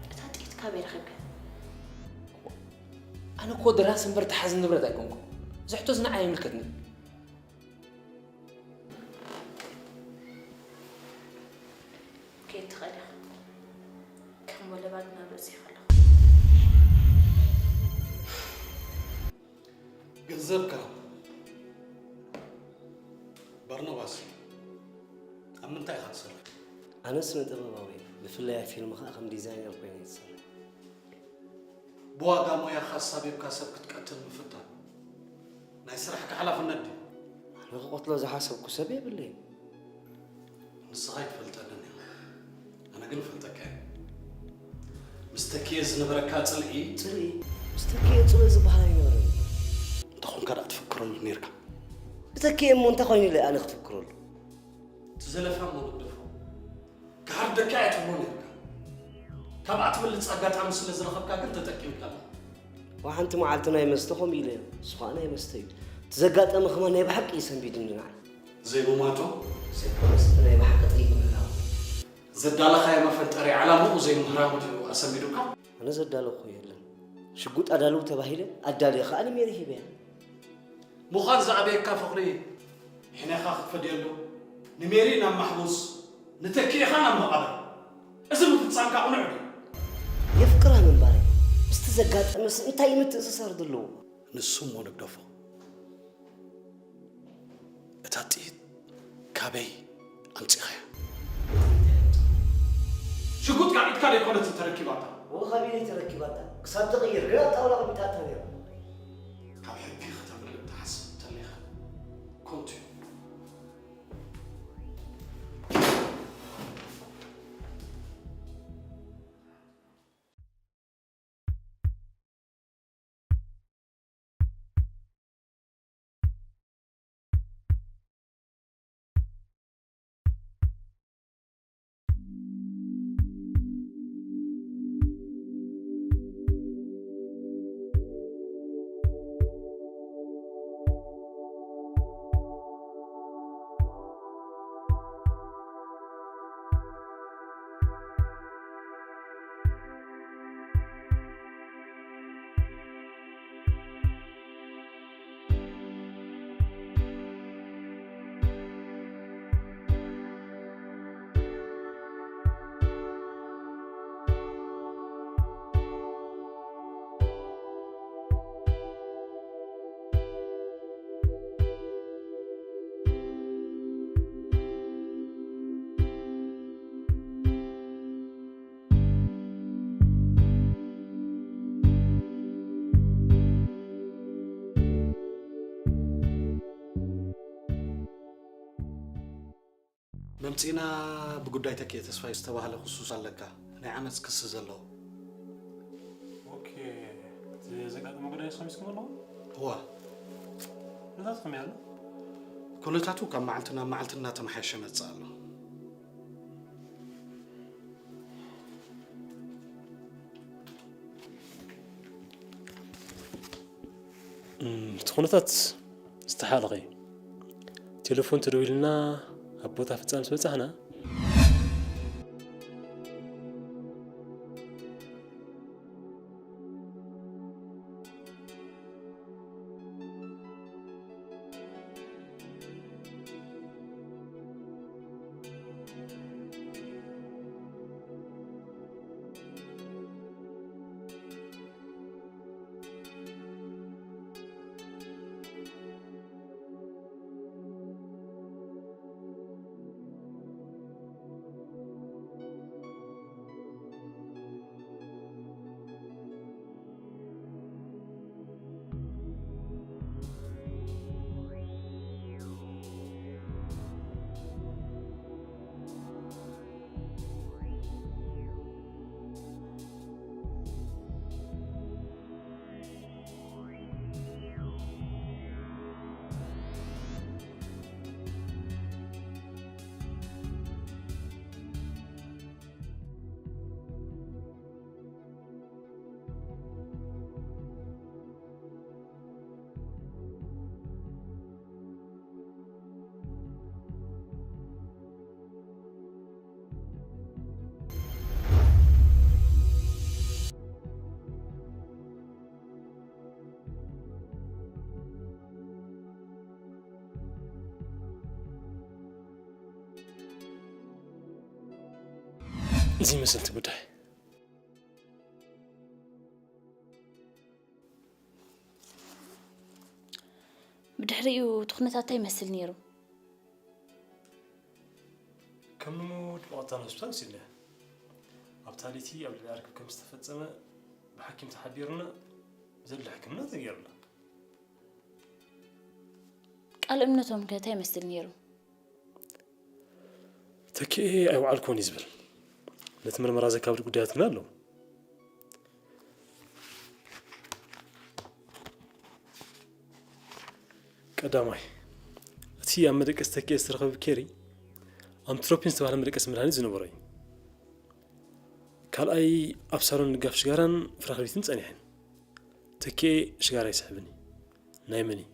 እታ ጥይት ካበይ ረኺብካ? ኣነ እኮ ድራስ እምበር ተሓዚ ንብረት ኣይኮንኩን። ዝሕቶስ ንዓይ ኣይምልከትንን። መደባትና በጺሕ ኣለኹ። ገንዘብካ በርናባስ፣ ኣብ ምንታይ ኢኻ ትሰርሕ? ኣነ ስነ ጥበባዊ እየ። ብፍላይ ኣብ ፊልም ኸኣ ከም ዲዛይነር ኮይነ እየ ዝሰርሕ። ብዋጋ ሞያኻ ኣሳቢብካ ሰብ ክትቀትል ምፍታን ናይ ስራሕካ ሓላፍነት ድዩ? ኣነ ክቐትሎ ዝሓሰብኩ ሰብ የብለይን። ንስኻ ኣይትፈልጠንን ኢኻ፣ ኣነ ግን እፈልጠካ እየ። ምስ ተኪኤ ዝነበረካ ጽልኢ ጽልኢ? ምስ ተኪኤ ጽልኢ ዝበሃል ኣይነበረን። እንተኾንካ ደኣ ትፍክረሉ ነይርካ። ብተኪኤ እሞ እንታይ ኮይኑ ኢለ ኣነ ክትፍክረሉ? እቲ ዘለፋ እሞ ንግደፎ። ክሃርደካ እየ ትብሎ ነይርካ። ካብኣ ትበልጽ ኣጋጣሚ ስለ ዝረኸብካ ግን ተጠቂምካላ። ወሓንቲ መዓልቲ ናይ መስተ ከምኡ ኢለ እየ። እሱ ኸኣ ናይ መስተ እዩ። እቲ ዘጋጠመ ከማን ናይ ብሓቂ እዩ ሰንቢድኒ ንዓይ። ዘይምማቶ? ዘይኮነስ፣ እቲ ናይ ብሓቂ ጥይት ምህራሙ። ዘዳለኻዮ መፈንጠሪ ዓላምኡ ዘይምህራሙ ድዩ ኣሰንቢዱካ? ኣነ ዘዳለኹ የለን። ሽጉጥ ኣዳልው ተባሂለ፣ ኣዳልየ ኸኣ ንሜሪ ሂበያ። ምዃን ዝኣበየካ ፍቕሪ ሕኔኻ ክትፈድየሉ፣ ንሜሪ ናብ ማሕቡስ፣ ንተኪኤኻ ናብ መቓብር። እዚ ምፍጻምካ ቅኑዕ ድዩ? የፍቅራ ምንባረይ ምስቲ ዘጋጠመስ እንታይ እዩ ምትእስሳር ዘለዎ? ንሱ እሞ ንግደፎ። እታ ጥይት ካበይ ኣምጺኻያ? ሽጉጥ ካብ ኢድካ ደይኮነትን ተረኪባታ። እወ፣ ካብ ኢደይ ተረኪባታ። ክሳብ ትቕይር ግን ኣብ ጣውላ ኣቐሚጣታ ነይራ። ካብ ሕጊ ከተምልጥ ትሓስብ እንተሊኻ፣ ኮንቱ እዩ። መምጺእና ብጉዳይ ተኪኤ ተስፋይ ዝተባህለ ክሱስ ኣለካ፣ ናይ ዓመጽ ክሲ ዘለዎ። ኦኬ፣ እቲ ዘጋጠመ ጉዳይ ሰሚስኩም ኣለኹም? እዋ። ኩነታቱ ከመይ ኣሎ? ኩነታቱ ካብ መዓልቲ ናብ መዓልቲ እናተመሓየሸ መጽእ ኣሎ። እም፣ እቲ ኩነታት ዝተሓለኸ እዩ። ቴሌፎን ተደዊልና ኣብ ቦታ ፍጻም ምስ በጻሕና፣ እዚ ይመስል እቲ ጉዳይ። ብድሕሪኡ እቲ ኩነታት እንታይ ይመስል ነይሩ? ከም ንሙድ ብቐጥታ ናብ ሆስፒታል ወሲድናያ። ኣብታ ለይቲ ኣብ ልዕሊ ኣርክብ ከም ዝተፈጸመ ብሓኪም ተሓቢርና ዘድሊ ሕክምና ተገይሩላ። ቃል እምነቶም ከ እንታይ ይመስል ነይሩ? ተኪኤ ኣይወዓልኩዎን እዩ ዝብል። ነቲ ምርመራ ዘካብድ ጉዳያት ግና ኣለዉ። ቀዳማይ፣ እቲ ኣብ መደቀሲ ተኪኤ ዝተረኸበ ብኬሪ ኣምትሮፒን ዝተባህለ መደቀሲ መድሃኒት ዝነበሮ እዩ። ካልኣይ፣ ኣብ ሳሎን ልጋፍ ሽጋራን ፍራኽልቢትን ጸኒሐን። ተኪኤ ሽጋራ ይስሕብን እዩ። ናይ መን እዩ?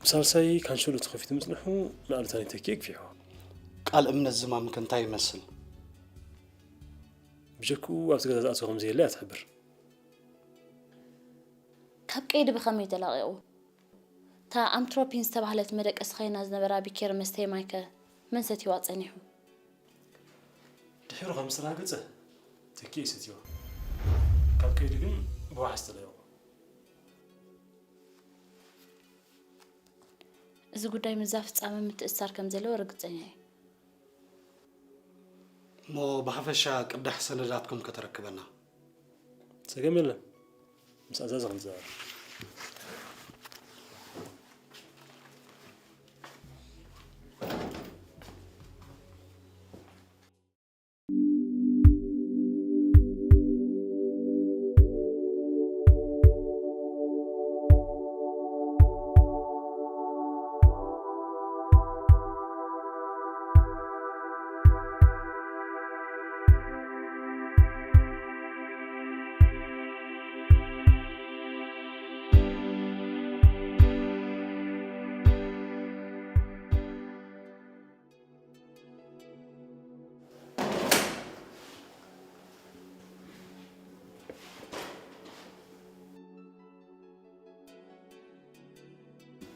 ብሳልሳይ፣ ካንሸሎ ተኸፊቱ ምጽንሑ ንኣሉታኒ ተኪኤ ግፊሕዎ። ቃል እምነት ዝማም ከ እንታይ ይመስል? ብጀክኡ ኣብቲ ገዛ ዝኣተወ ከም ዘየለ እያ ትሕብር። ካብ ቀይዲ ብኸመይ ተላቒቑ? እታ ኣምትሮፒን ዝተባህለት መደቀሲ ከይና ዝነበራ ቢኬር መስተይ ማይ ከ መን ሰትይዋ ጸኒሑ? ድሒሩ ከም ዝተራገጸ ተኪኤ ሰትይዋ። ካብ ቀይዲ ግን ብዋሕስ ተለቒቑ። እዚ ጉዳይ ምስዛ ፍጻመ ምትእስሳር ከም ዘለዎ ርግጸኛ እየ። እሞ ብሓፈሻ ቅዳሕ ሰነዳትኩም ከተረክበና። ጸገም የለን። ምስ ኣዛዚ ክንዛረብ።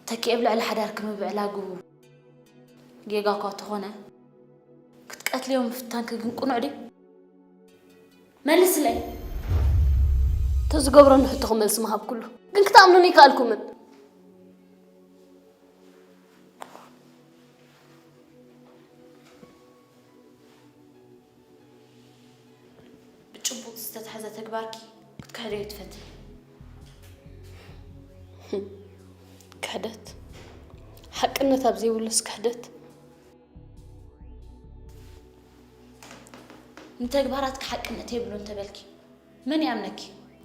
ተኪኤ ኣብ ልዕሊ ሓዳርኪ ምብዕላጉ ጌጋ እኳ እንተኾነ፣ ክትቀትልዮ ምፍታንኪ ግን ቅኑዕ ድዩ? መልስለይ። ተዝገብረኒ ሕቶኹም መልሲ ምሃብኩሉ፣ ግን ክትኣምኑኒ ኣይከኣልኩምን። ብጭቡጥ ዝተታሕዘ ተግባርኪ ክትክሕድዮ ትፈትኒ። ክሕደት፣ ሓቅነት ኣብ ዘይብሉስ ክሕደት። ንተግባራትኪ ሓቅነት የብሉን እንተበልኪ መን ይኣምነኪ?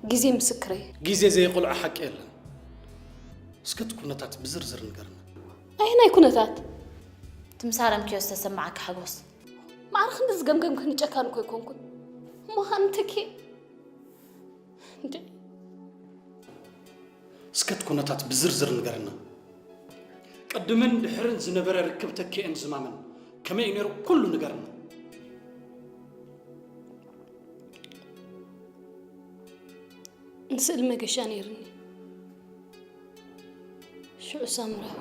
ግዜ ምስክረይ። ግዜ ዘየቕልዖ ሓቂ የለን። እስከ እቲ ኩነታት ብዝርዝር ንገርና። ኣየናይ ኩነታት? ትምሳረምክዮ ዝተሰማዓኪ ሓጎስ። ማዕረ ክንዲ ዝገምገምክኒ ጨካን እኮ ኣይኮንኩን። እሞ ሃንተኪ እንዴ? እስከ እቲ ኩነታት ብዝርዝር ንገርና። ቅድምን ድሕርን ዝነበረ ርክብ ተኪኤን ዝማምን ከመይ እዩ ነይሩ ኩሉ ንገርና። ንስእል መገሻ ነይርኒ። ሽዑ ሳምራዊ።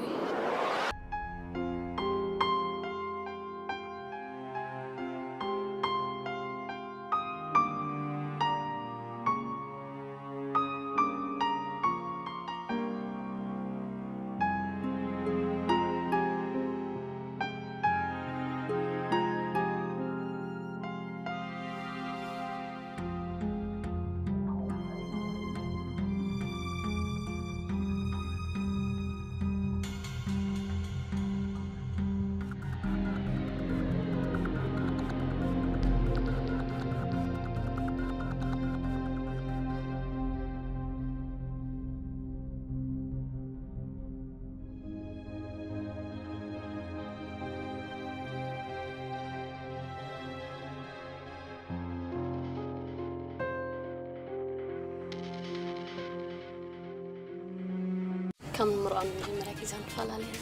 ከም ንምርዖ ንመጀመርያ ግዜ ንፈላለ ኢና።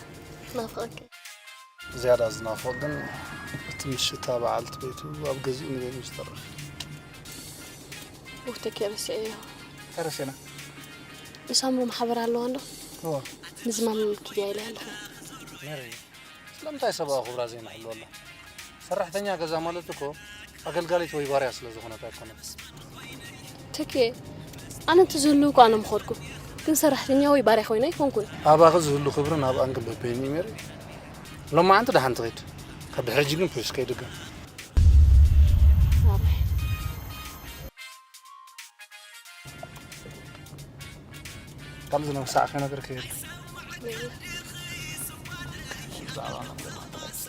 ናፍቐኪ። ዝያዳ ዝናፍቕ ግን እቲ ምሽታ በዓልቲ ቤቱ ኣብ ገዚኡ ንበይኑ ዝተርፍ። ውህተኪ ረሲዐዮ። ተረሴና። ንሳምሩ ማሕበር ኣለዋ እንዶ? እዋ። ንዝማም ኪድያ ኢለ ኣለኹ። ሜሪ፣ ስለምንታይ ሰብኣዊ ክብራ ዘይንሕሉ ኣላ? ሰራሕተኛ ገዛ ማለት እኮ ኣገልጋሊት ወይ ባርያ ስለ ዝኾነት ኣይኮነን። ተኬ፣ ኣነ እንተዝህልው እኮ ኣነ ምኸድኩ። ግን ሰራሕተኛ ወይ ባርያ ኮይነ ኣይኮንኩን። ኣባኺ ዝህሉ ክብርን ኣብኣን ግን በበይኑ እዩ ሜሪ። ሎማዓንቲ ደሓን ትኸይድ። ካብ ድሕሪ ሕጂ ግን ፕሊስ ከይድገም። ኣባይ። ከምዚ ነብሳዕ ከነገር ከይድ። ብዛዕባ መንገዲ ክትገልጽ።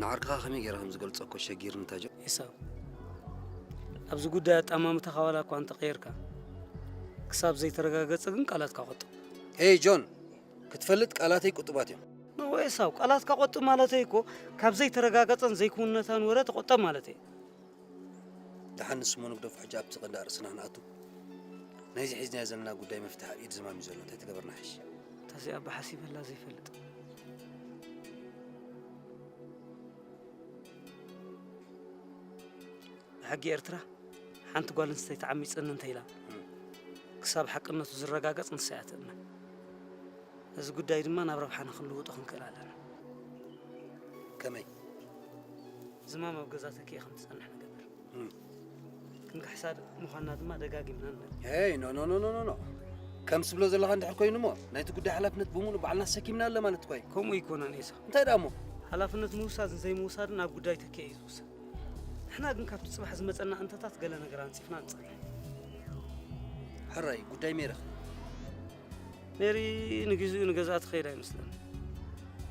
ንዓርክኻ ከመይ ገይረ ከም ዝገልጾ እኮ ሸጊርኒ ታጆ። ኤሳው፣ ኣብዚ ጉዳይ ኣጠማምታኻ ዋላ እኳ እንተቐየርካ፣ ክሳብ ዘይተረጋገጸ ግን ቃላትካ ቆጥብ። ሄይ ጆን፣ ክትፈልጥ ቃላተይ ቅጡባት እዮም። እወ ኤሳው፣ ቃላትካ ቆጥብ ማለተይ እኮ ካብ ዘይተረጋገጸን ዘይክውንነታን ወረ ተቆጠብ ማለተይ። ደሓን ንሱ እሞ ንግደፎ፣ ሕጂ ኣብቲ ቀንዲ ኣርእስትና ክንኣቱ። ናይዚ ሒዝናዮ ዘለና ጉዳይ መፍትሒ ኣብ ኢድ ዝማም እዩ ዘሎ። እንታይ ትገብርና ሕሽ? እታ እዚኣ እባ ሓሲበላ ዘይፈልጥ። ብሕጊ ኤርትራ ሓንቲ ጓል ኣንስተይቲ ዓሚፅኒ እንተኢላ፣ ክሳብ ሓቅነቱ ዝረጋገፅ ንሳ እያ ትእመን። እዚ ጉዳይ ድማ ናብ ረብሓና ክንልውጦ ክንክእል ኣለና። ከመይ? ዝማም ኣብ ገዛ ተኪኤ ከም ትፀንሕ ንገብር። እም። ክንክሕሳ ምዃንና ድማ ደጋጊምና ንነግር። ሄይ፣ ኖ፣ ኖ፣ ኖ፣ ኖ፣ ኖ፣ ኖ። ከም ትብሎ ዘለኻ እንድሕር ኮይኑ እሞ፣ ናይቲ ጉዳይ ሓላፍነት ብምሉእ ባዕልና ተሰኪምና ኣለ ማለት እኮ እዩ። ከምኡ ኣይኮነን ኤሳ። እንታይ ደኣ እሞ? ሓላፍነት ምውሳድን ዘይምውሳድን ኣብ ጉዳይ ተኪኤ እዩ ዝውሰን። ንሕና ግን ካብቲ ጽባሕ ዝመጸና እንተታት ገለ ነገር ኣንጺፍና ንጸንሕ። ሕራይ፣ ጉዳይ ሜሪኽ? ሜሪ ንግዜኡ ንገዝኣ ትኸይድ ኣይመስለኒ።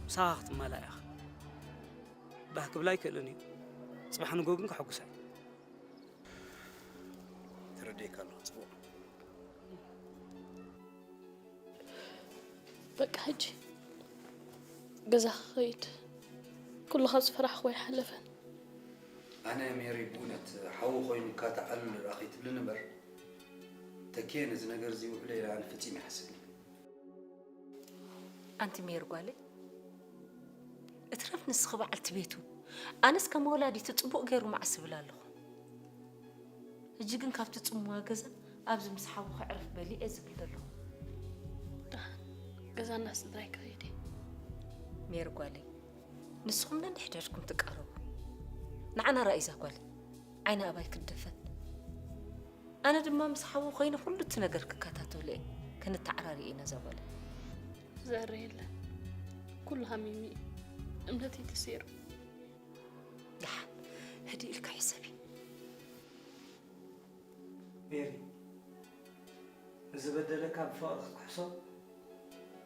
ምሳኻ ክትማላእ ኢኻ። ባህ ክብላ ኣይክእልን እዩ። ጽባሕ ንጎ ግን ከሐጉሳ እዩ። ተረዲኤካ ኣለኹ፣ ጽቡቕ። በቃ ሕጂ ገዛ ክኸይድ ኩሉ ካብ ዝፈራሕኹ ኣይሓለፈን። ኣነ ሜሪ ብእውነት ሓዊ ኮይኑ ካተዓሉ ደኣ ከይትብልኒ እምበር፣ ተኪኤ ነዚ ነገር እዚ ውዕሎ ኢለ ኣነ ፈጺመ ኣይሓስብን። ኣንቲ ሜሪ ጓለይ፣ እትረፍ ንስኺ በዓልቲ ቤቱ፣ ኣነስ ከም ወላዲቱ ጽቡቕ ገይሩ መዓስ እብል ኣለኹ። ሕጂ ግን ካብቲ ጽምዋ ገዛ ኣብዚ ምስ ሓዊ ከዕርፍ በሊ እየ ዝብል ዘለኹ። ገዛና ስድራይ ክኸይድ እየ። ሜሪ ጓለይ፣ ንስኹም ነንሕድሕድኩም ትቃረቡ። ንዓና ራእይ እዛ ጓል ዓይኒ ኣባይ ክትደፈን። ኣነ ድማ ምስ ሓዊ ኮይነ ኩሉ እቲ ነገር ክከታተሎ እየ። ክንተዓራሪ ኢና እዛ ጓል። ዘዕረ የለን። ኩሉ ሃሚሙ እዩ። እምነተይ ተሰይሩ። ደሓን ህድእ ኢልካ ሕሰቢ። ሜሪ፣ ንዝበደለካ ብፍቕሪ ክትክሕሶ፣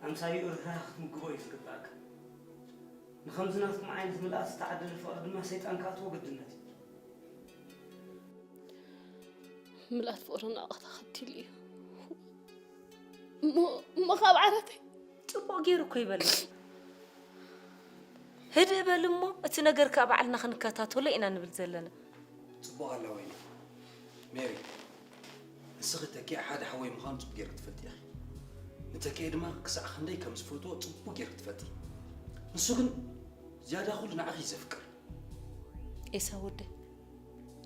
ኣምሳይኡ ርህራህ ክትምግቦ እዩ ዝግብኣካ። ንኸምዚ ናትኩም ዓይነት ምልኣት ዝተዓደለ ፍቕሪ ድማ ሰይጣን ክኣትዎ ግድነት እዩ። ምልኣት ፍቕሪ ናቕታ ከቲሉ እዩ። እሞ እሞ ካብ ዓራተይ ጽቡቕ ገይሩ እኮ ይበል። ህድእ በል እሞ፣ እቲ ነገር ከኣ ባዕልና ክንከታተሎ ኢና ንብል ዘለና። ጽቡቕ ኣላ ወይኒ። ሜሪ፣ ንስኺ ተኪኤ ሓደ ሓወይ ምዃኑ ጽቡቕ ገይርኪ ትፈልጢ ኢኺ። ንተኪኤ ድማ ክሳዕ ክንደይ ከም ዝፈትዎ ጽቡቕ ገይርኪ ትፈልጢ። ንሱ ግን ዝያዳ ኩሉ ንዓኺ እዩ ዘፍቅር። ኤሳው ወደይ፣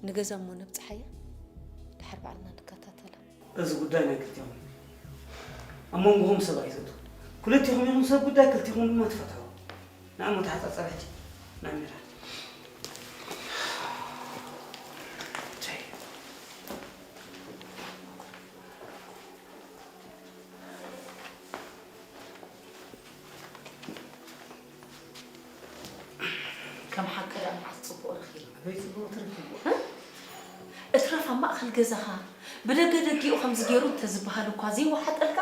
ንገዛ እሞ ነብጽሓያ፣ ድሓር ባዕልና ንከታተላ። እዚ ጉዳይ ናይ ክልቲኹም እዩ። ኣብ መንጎኹም ሰብ ኣይተእትዉ። ክልቲኹም ኢኹም ሰብ ጉዳይ፣ ክልቲኹም ድማ ትፈትሕዎ። ንኣሞ ተሓጻጸር ሕጂ። ንኣሚራ። ከም ሓቂ ደኣ መዓስ ጽቡቕ ረኺቡ። ኣበይ ጽቡቕ ትረኽብዎ? እ? እትረፍ ኣብ ማእከል ገዛኻ ብደገ ደጊኡ ከምዚ ገይሩ እንተዝበሃል እኳ ዘይወሓጠልካ?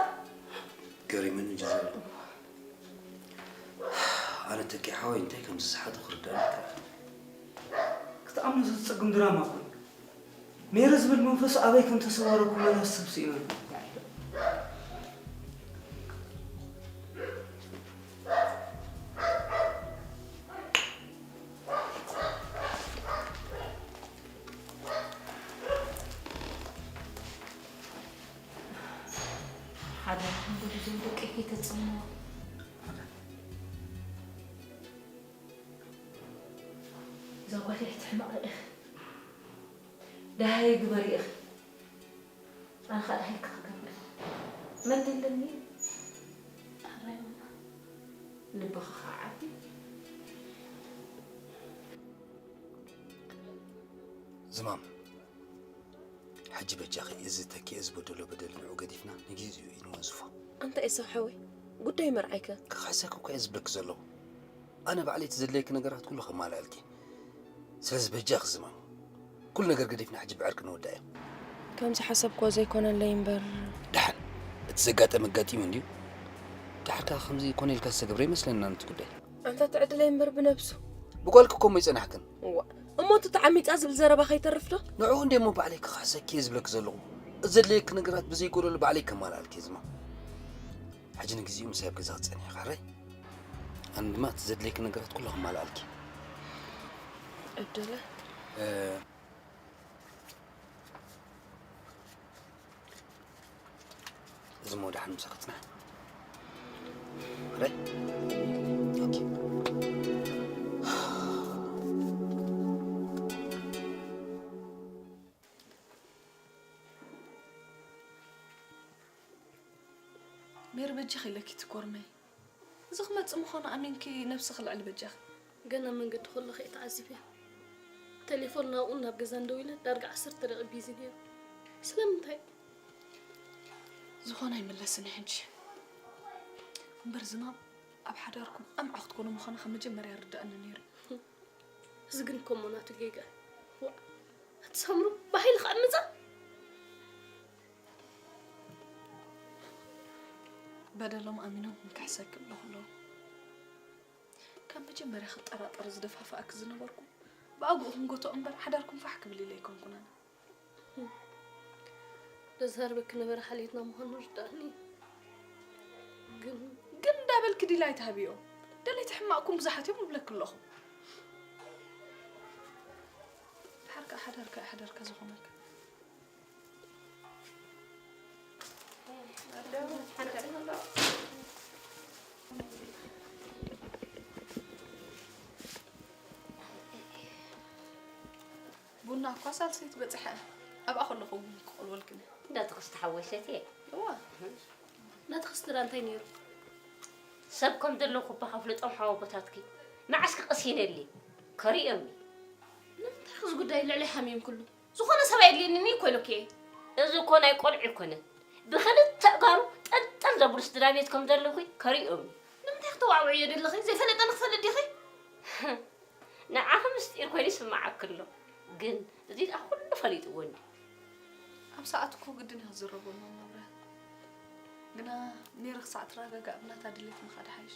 ገሪሙኒ እንጂ ዘሎ። ኣነ ተኪ ሓወይ እንታይ ከም ዝሰሓቶ ክርዳእኒ ኣይከኣለን። ክትኣምኖ ዘጸግም ድራማ እኮ እዩ። ሜሪ ዝብል መንፈሱ ኣበይ ከም ተሰወረ እኮ መላስ ሰብ ስኢኑ ኣሎ። ሓደራኹም በሉ እዞም ደቀይ ከይተጽምዎ። እዛ ጓለይ ኣይትሕመቒ ኢኺ። ደሃይ ግበሪ ኢኺ። ኣነ ኸኣ ደሃይኪ ክገብር። መን ደለኒ? ኣራይ እማ። ልብኺ ኸዓ ዓቢ። ዝማም፣ ሕጂ በጃኺ እዚ ተኪኤ ዝበደሎ በደል ንዑ ገዲፍና ንጊዜኡ እዩ ንወንዝፎ። ኣንታ ኤሳው ሓወይ፣ ጉዳይ መርዓይከ? ክኽሕሰኪ እኮ እየ ዝብለኪ ዘለኹ። ኣነ ባዕለይ እቲ ዘድልየኪ ነገራት ኩሉ ከማልኣልኪ። ስለዚ በጃኺ ዝማም፣ ኩሉ ነገር ገዲፍና ሕጂ ብዕርቂ ንወድኣዮ። ከም ዝሓሰብክዎ ዘይኮነለይ እምበር። ደሓን፣ እቲ ዘጋጠመ ኣጋጢሙ እንድዩ። ደሓር ከኣ ከምዚ ኮነ ኢልካ ዝተገብረ ይመስለኒ ኣነ እቲ ጉዳይ። ኣንታ ትዕድለይ እምበር ብነብሱ። ብጓልኪ እኮ እሞ ኣይጸናሕክን። እዋ እሞ እቲ ተዓሚጻ ዝብል ዘረባ ከይተርፍ ዶ? ንዕኡ እንድየ እሞ ባዕለይ ክኽሕሰኪ እየ ዝብለኪ ዘለኹ። እቲ ዘድልየኪ ነገራት ብዘይጎደሎ ባዕለይ ከማልኣልኪ እየ ዝማ። ሕጂ ንግዜኡ ምሳይ ኣብ ገዛ ክትጸንሒ ኢኺ ሕራይ? ኣነ ድማ እቲ ዘድልየኪ ነገራት ኩሉ ከማልኣልኪ። ዕድለ። እዚ እሞ ደሓን ምሳኺ ክጽናሕ። ሕራይ? ኦኬ። ሜሪ በጃኺ ኢለኪ ትኮርመይ። እዚ ክመጽእ ምዃኑ ኣሚንኪ ነብስኺ ልዕሊ በጃኺ። ገና መንገዲ ከለኹ እየ ተዓዚበያ። ቴሌፎን ናብኡን ናብ ገዛን ደዊለ ዳርጋ ዓሰርተ ደቂቕ ቢዚ ነይሩ። ስለምንታይ? ዝኾነ ኣይምለስን እዩ ሕጂ። እምበር ዝናብ ኣብ ሓዳርኩም ኣምዓ ክትኮኑ ምዃኑ ካብ መጀመርያ ይርድኣኒ ነይሩ። እዚ ግን እኮ እሞ ናቱ ጌጋ። ዋእ፣ ኣቲ ሳምሩ ብሓይሊ ክዕምጻ? በደሎም ኣሚኖም ክሕሰኪ ኣለኹ ኣለዉ። ካብ መጀመርያ ክጠራጠር ዝደፋፍኣኪ ዝነበርኩ ብኣግኡ ክንጎትኦ እምበር ሓዳርኩም ፋሕ ክብል ኢለ ኣይኮንኩን ኣነ። ዘዛርበኪ ነበረ ሓልየትና ምዃኑ ርዳእኒ። ግን ግን እንዳበልኪ ዲላ ኣይትሃብዮ። ደለይቲ ሕማቕኩም ብዙሓት እዮም እብለኪ ኣለኹ። ድሓር ከኣ ሓዳርካ እዩ ሓዳርካ ዝኾነካ። ቡና እኳ ሳልሰይቲ በጺሐ ኣብኣ ከለኹ እውን ክቐልወልክን። እንዳ ትኽስቲ ሓወይ ሰትየ። እዋ። ናትኽስቲ ደኣ እንታይ ነይሩ? ሰብ ከም ዘለኹ እባ ከፍልጦም ሓወቦታትኪ መዓስ ክቐሲነሊ ከርእዮምኒ። ንምንታይ እዚ ጉዳይ ልዕሊ ሓሚም ኩሉ? ዝኾነ ሰብ ኣየድልየንን እዩ እኮ ኢሉኪ እየ። እዚ እኮ ናይ ቆልዑ ኣይኮነን። ብኽልተ ኣእጋሩ ጠልጠል ዘብሉ ስድራ ቤት ከም ዘለኹ ከርእዮም እዩ። ንምንታይ ክተዋዕውዕዮ ደለኺ? ዘይፈለጠ ንኽፈልጥ ዲኺ? ንዓኺ ምስጢር ኮይኑ ይስምዓኪ ኣሎ። ግን እዚ ደኣ ኩሉ ፈሊጥዎ እንድዩ። ኣብ ሰዓቱ እኮ ግድን እዩ ክዝረቦ እሞ መብርህ። ግና ሜሪ ክሳዕ ትረጋጋእ ብናታ ድሌት ምኻድ ሓይሽ።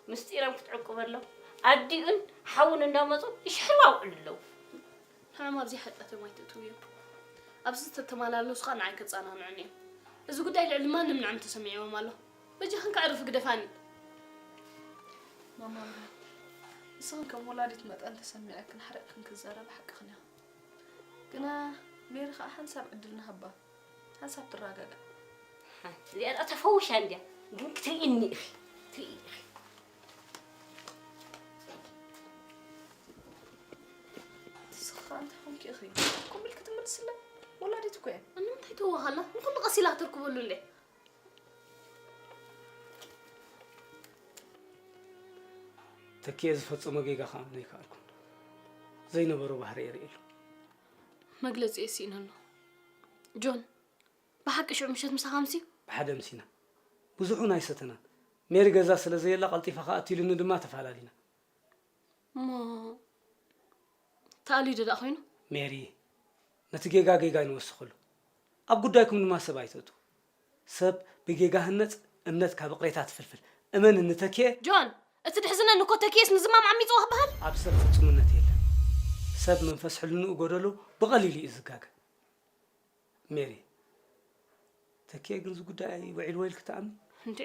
ምስጢሮም ክትዕቅበሎም ኣዲኡን ሓውን እንዳመጹ ይሽሕሩ ኣውዕሉ ኣለዉ። ንዖም ኣብዚ ሓጢኣቶም ኣይትእትውዮም። ኣብዚ ዝተተማላለሱ ኸኣ ንዓይ ከጸናንዑኒ እዮም። እዚ ጉዳይ ልዕሊ ማንም ንዖም ተሰሚዕዎም ኣሎ። በጃኽን ከዕርፊ ግደፋኒ። ማማ ብርሃን፣ ንስኽን ከም ወላዲት መጠን ተሰሚዐክን ሓሪቕክን ክትዛረባ ሓቅኽን ኢኻ። ግና ሜሪ ኸኣ ሓንሳብ ዕድል ንሃባ። ሓንሳብ ትረጋጋእ። እዚኣ ደኣ ተፈዊሻ እንድያ፣ ግን ክትርእይኒ ኢኺ፣ ትርእይኒ ኢኺ። ንስኺ ኸኣ እንታይ ኾንኪ ኢኺ? ከምኡ ኢልኪ ትምልስለይ? ወላዲት እኮ እያ። ንምንታይ ትወሃላ? ንኹሉ ቀስ ኢላ ክትርክበሉ እንዴ? ተኪኤ ዝፈጸሞ ጌጋ ክኣምኖ ኣይከኣልኩን። ዘይነበሮ ባህሪ የርእየሉ። መግለጺ እየ ስኢነ ኣለኹ። ጆን፣ ብሓቂ ሽዑ ምሸት ምሳኻ ኣምስዩ? ብሓደ ኣምሲና። ብዙሕ እውን ኣይሰተናን። ሜሪ ገዛ ስለ ዘየላ ቀልጢፋ ክኣቱ ኢሉኒ ድማ ተፈላለና። እሞ ተኣልዩ ዶ ደኣ ኮይኑ? ሜሪ፣ ነቲ ጌጋ ጌጋ ኣይንወስኸሉ። ኣብ ጉዳይኩም ድማ ሰብ ኣይተእትዉ። ሰብ ብጌጋ ህነጽ፣ እምነት ካብ እቕሬታ ትፍልፍል። እመንኒ ተኪኤ። ጆን፣ እቲ ድሕዝነኒ እኮ ተኪኤስ ንዝማም ዓሚጽዎ ክበሃል። ኣብ ሰብ ፍጹምነት የለን። ሰብ መንፈስ ሕልንኡ ጎደሎ ብቐሊሉ እዩ ዝጋገ። ሜሪ፣ ተኪኤ ግን እዚ ጉዳይ ውዒልዎ ኢልኪ ትኣምኒ? እንዴ፣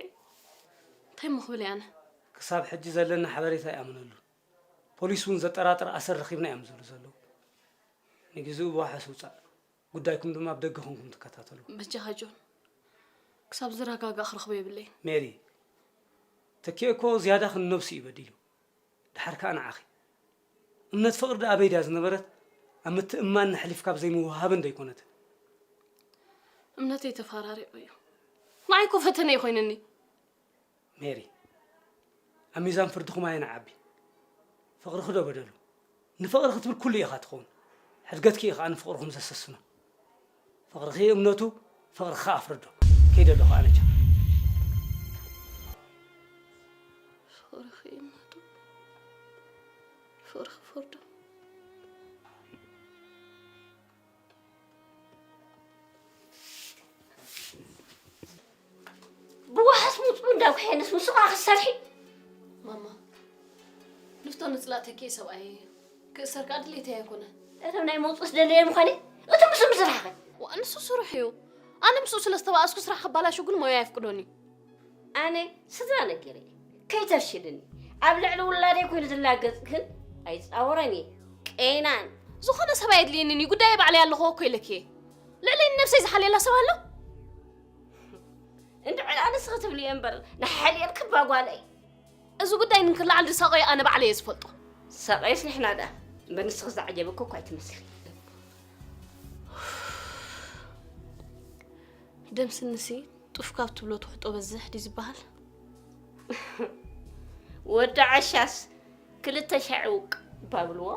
እንታይ እሞ ክብል እየ ኣነ? ክሳብ ሕጂ ዘለና ሓበሬታ ኣይኣምነሉን። ፖሊስ እውን ዘጠራጥር ኣሰር ረኺብና እዮም ዝብሉ ዘለዉ። ንግዜኡ ብዋሕስ ውጻእ፣ ጉዳይኩም ድማ ብደገ ኮንኩም ትከታተልዎ። በጃኻ ጆን፣ ክሳብ ዝረጋጋእ ክረኽቦ የብለይን። ሜሪ፣ ተኪኤ እኮ ዝያዳ ክንነብሱ እዩ በዲሉ። ደሓር ከኣ ንዓኺ። እምነት ፍቕሪ ደኣ ኣበይ ድያ ዝነበረት? ኣብ ምትእምማን ኣሕሊፍካ ኣብ ዘይምውሃብን ዶ ኣይኮነትን? እምነተይ ተፈራሪቑ እዩ። ንዓይ እኮ ፈተነ እዩ ኮይኑኒ። ሜሪ፣ ኣብ ሚዛን ፍርድኹም ኣየናይ ዓቢ? ፍቕርኺ ዶ በደሉ? ንፍቕሪ ክትብል ኩሉ ኢኻ ትኸውን። ሕድገትኪ እዩ ከኣ ንፍቕርኹም ዘሰስኖ። ፍቕርኺ እምነቱ፣ ፍቕርኺ ከኣ ፍርዱ። ከይደ ኣለኹ ኣነ ቻው። ፍቕርኺ እምነቱ፣ ፍቕርኺ ፍርዱ። ብዋሕስ ምውፅኡ እንዳው ክሄንስ ምስ ኸዓ ክትሰርሒ። ማማ፣ ንፍቶ ንፅላእ ተኪኤ ሰብኣየ እዩ። ክእሰር ከዓ ድሌተይ ኣይኮነን። እቶም ናይ መውፅኡ ዝደለየ ምዃነ፣ እቶም ምስኡ ምስራሕ ኸ? ዋ፣ ንሱ ስርሑ እዩ። ኣነ ምስኡ ስለ ዝተባኣስኩ ስራሕ ከባላሹ ግን ሞያ የፍቅዶን እዩ። ኣነ ስድራ ነጊረ እየ። ከይተፍሽልኒ። ኣብ ልዕሊ ውላደይ ኮይኑ ዝላገፅ ግን ኣይፃወረን እየ። ቄናን። ዝኾነ ሰብ ኣየድልየንን እዩ። ጉዳየ ባዕለይ ኣለኹዎ እኮ ኢለኪ እየ። ልዕለይ ንነብሰይ ዝሓልየላ ሰብ ኣሎ? እንድዕል ኣነ ስኺ ትብልዮ እምበር፣ ንሓልየልኪ እባ ጓለይ። እዚ ጉዳይ ንክለዓል ዝሳቐዮ ኣነ ባዕለይ እየ ዝፈልጦ። ሳቐየስ ንሕና ደኣ፣ እምበር ንስኺ ዝዓጀበኪ እኮ ኣይትመስሊ። ደምስንሲ፣ ጡፍ ካብ ትብሎ ትውሕጦ በዝሕ ድዩ ዝበሃል? ወዲ ዓሻስ ክልተ ሻዕ ውቅ ባብልዎ።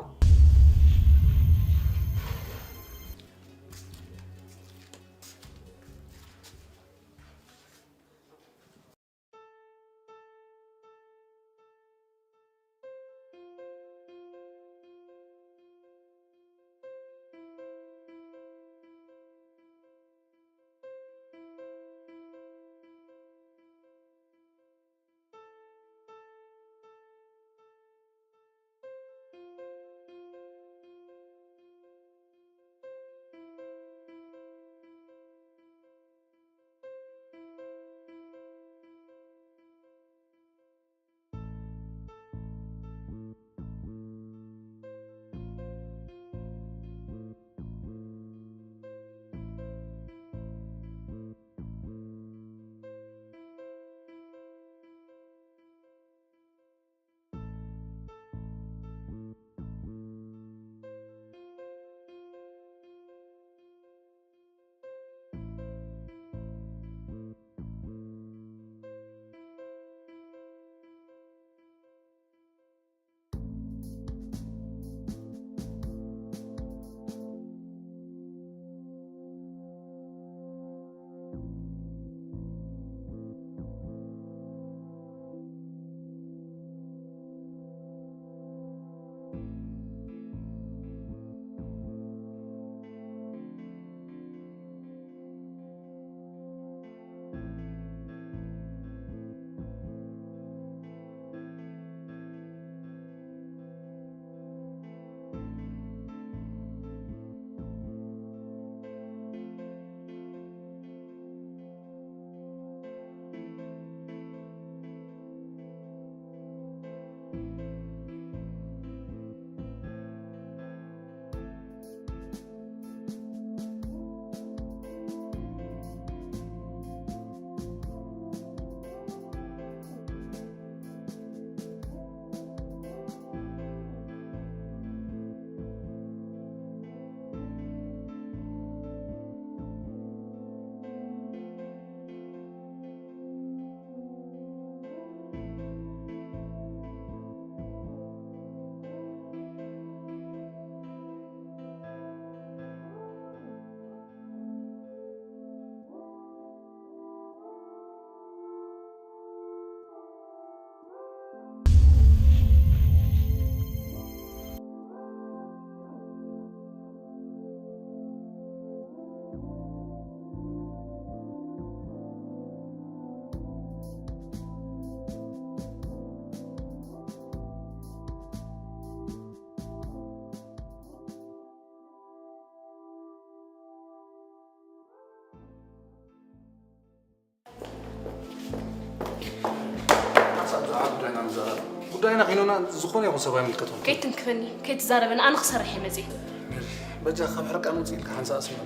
ሓንሳብ ብዛዕባ ጉዳይና ንዘራረብ። ጉዳይና ኪኖና ዝኾነ ይኹን ሰብ ኣይምልከቶን። ከይትንክፈኒ፣ ከይትዛረበኒ፣ ኣነ ክሰርሕ እየ መፅየ። ሜሪ፣ በጃ ካብ ሕርቃን ውፅእ ኢልካ ሓንሳብ ስመ።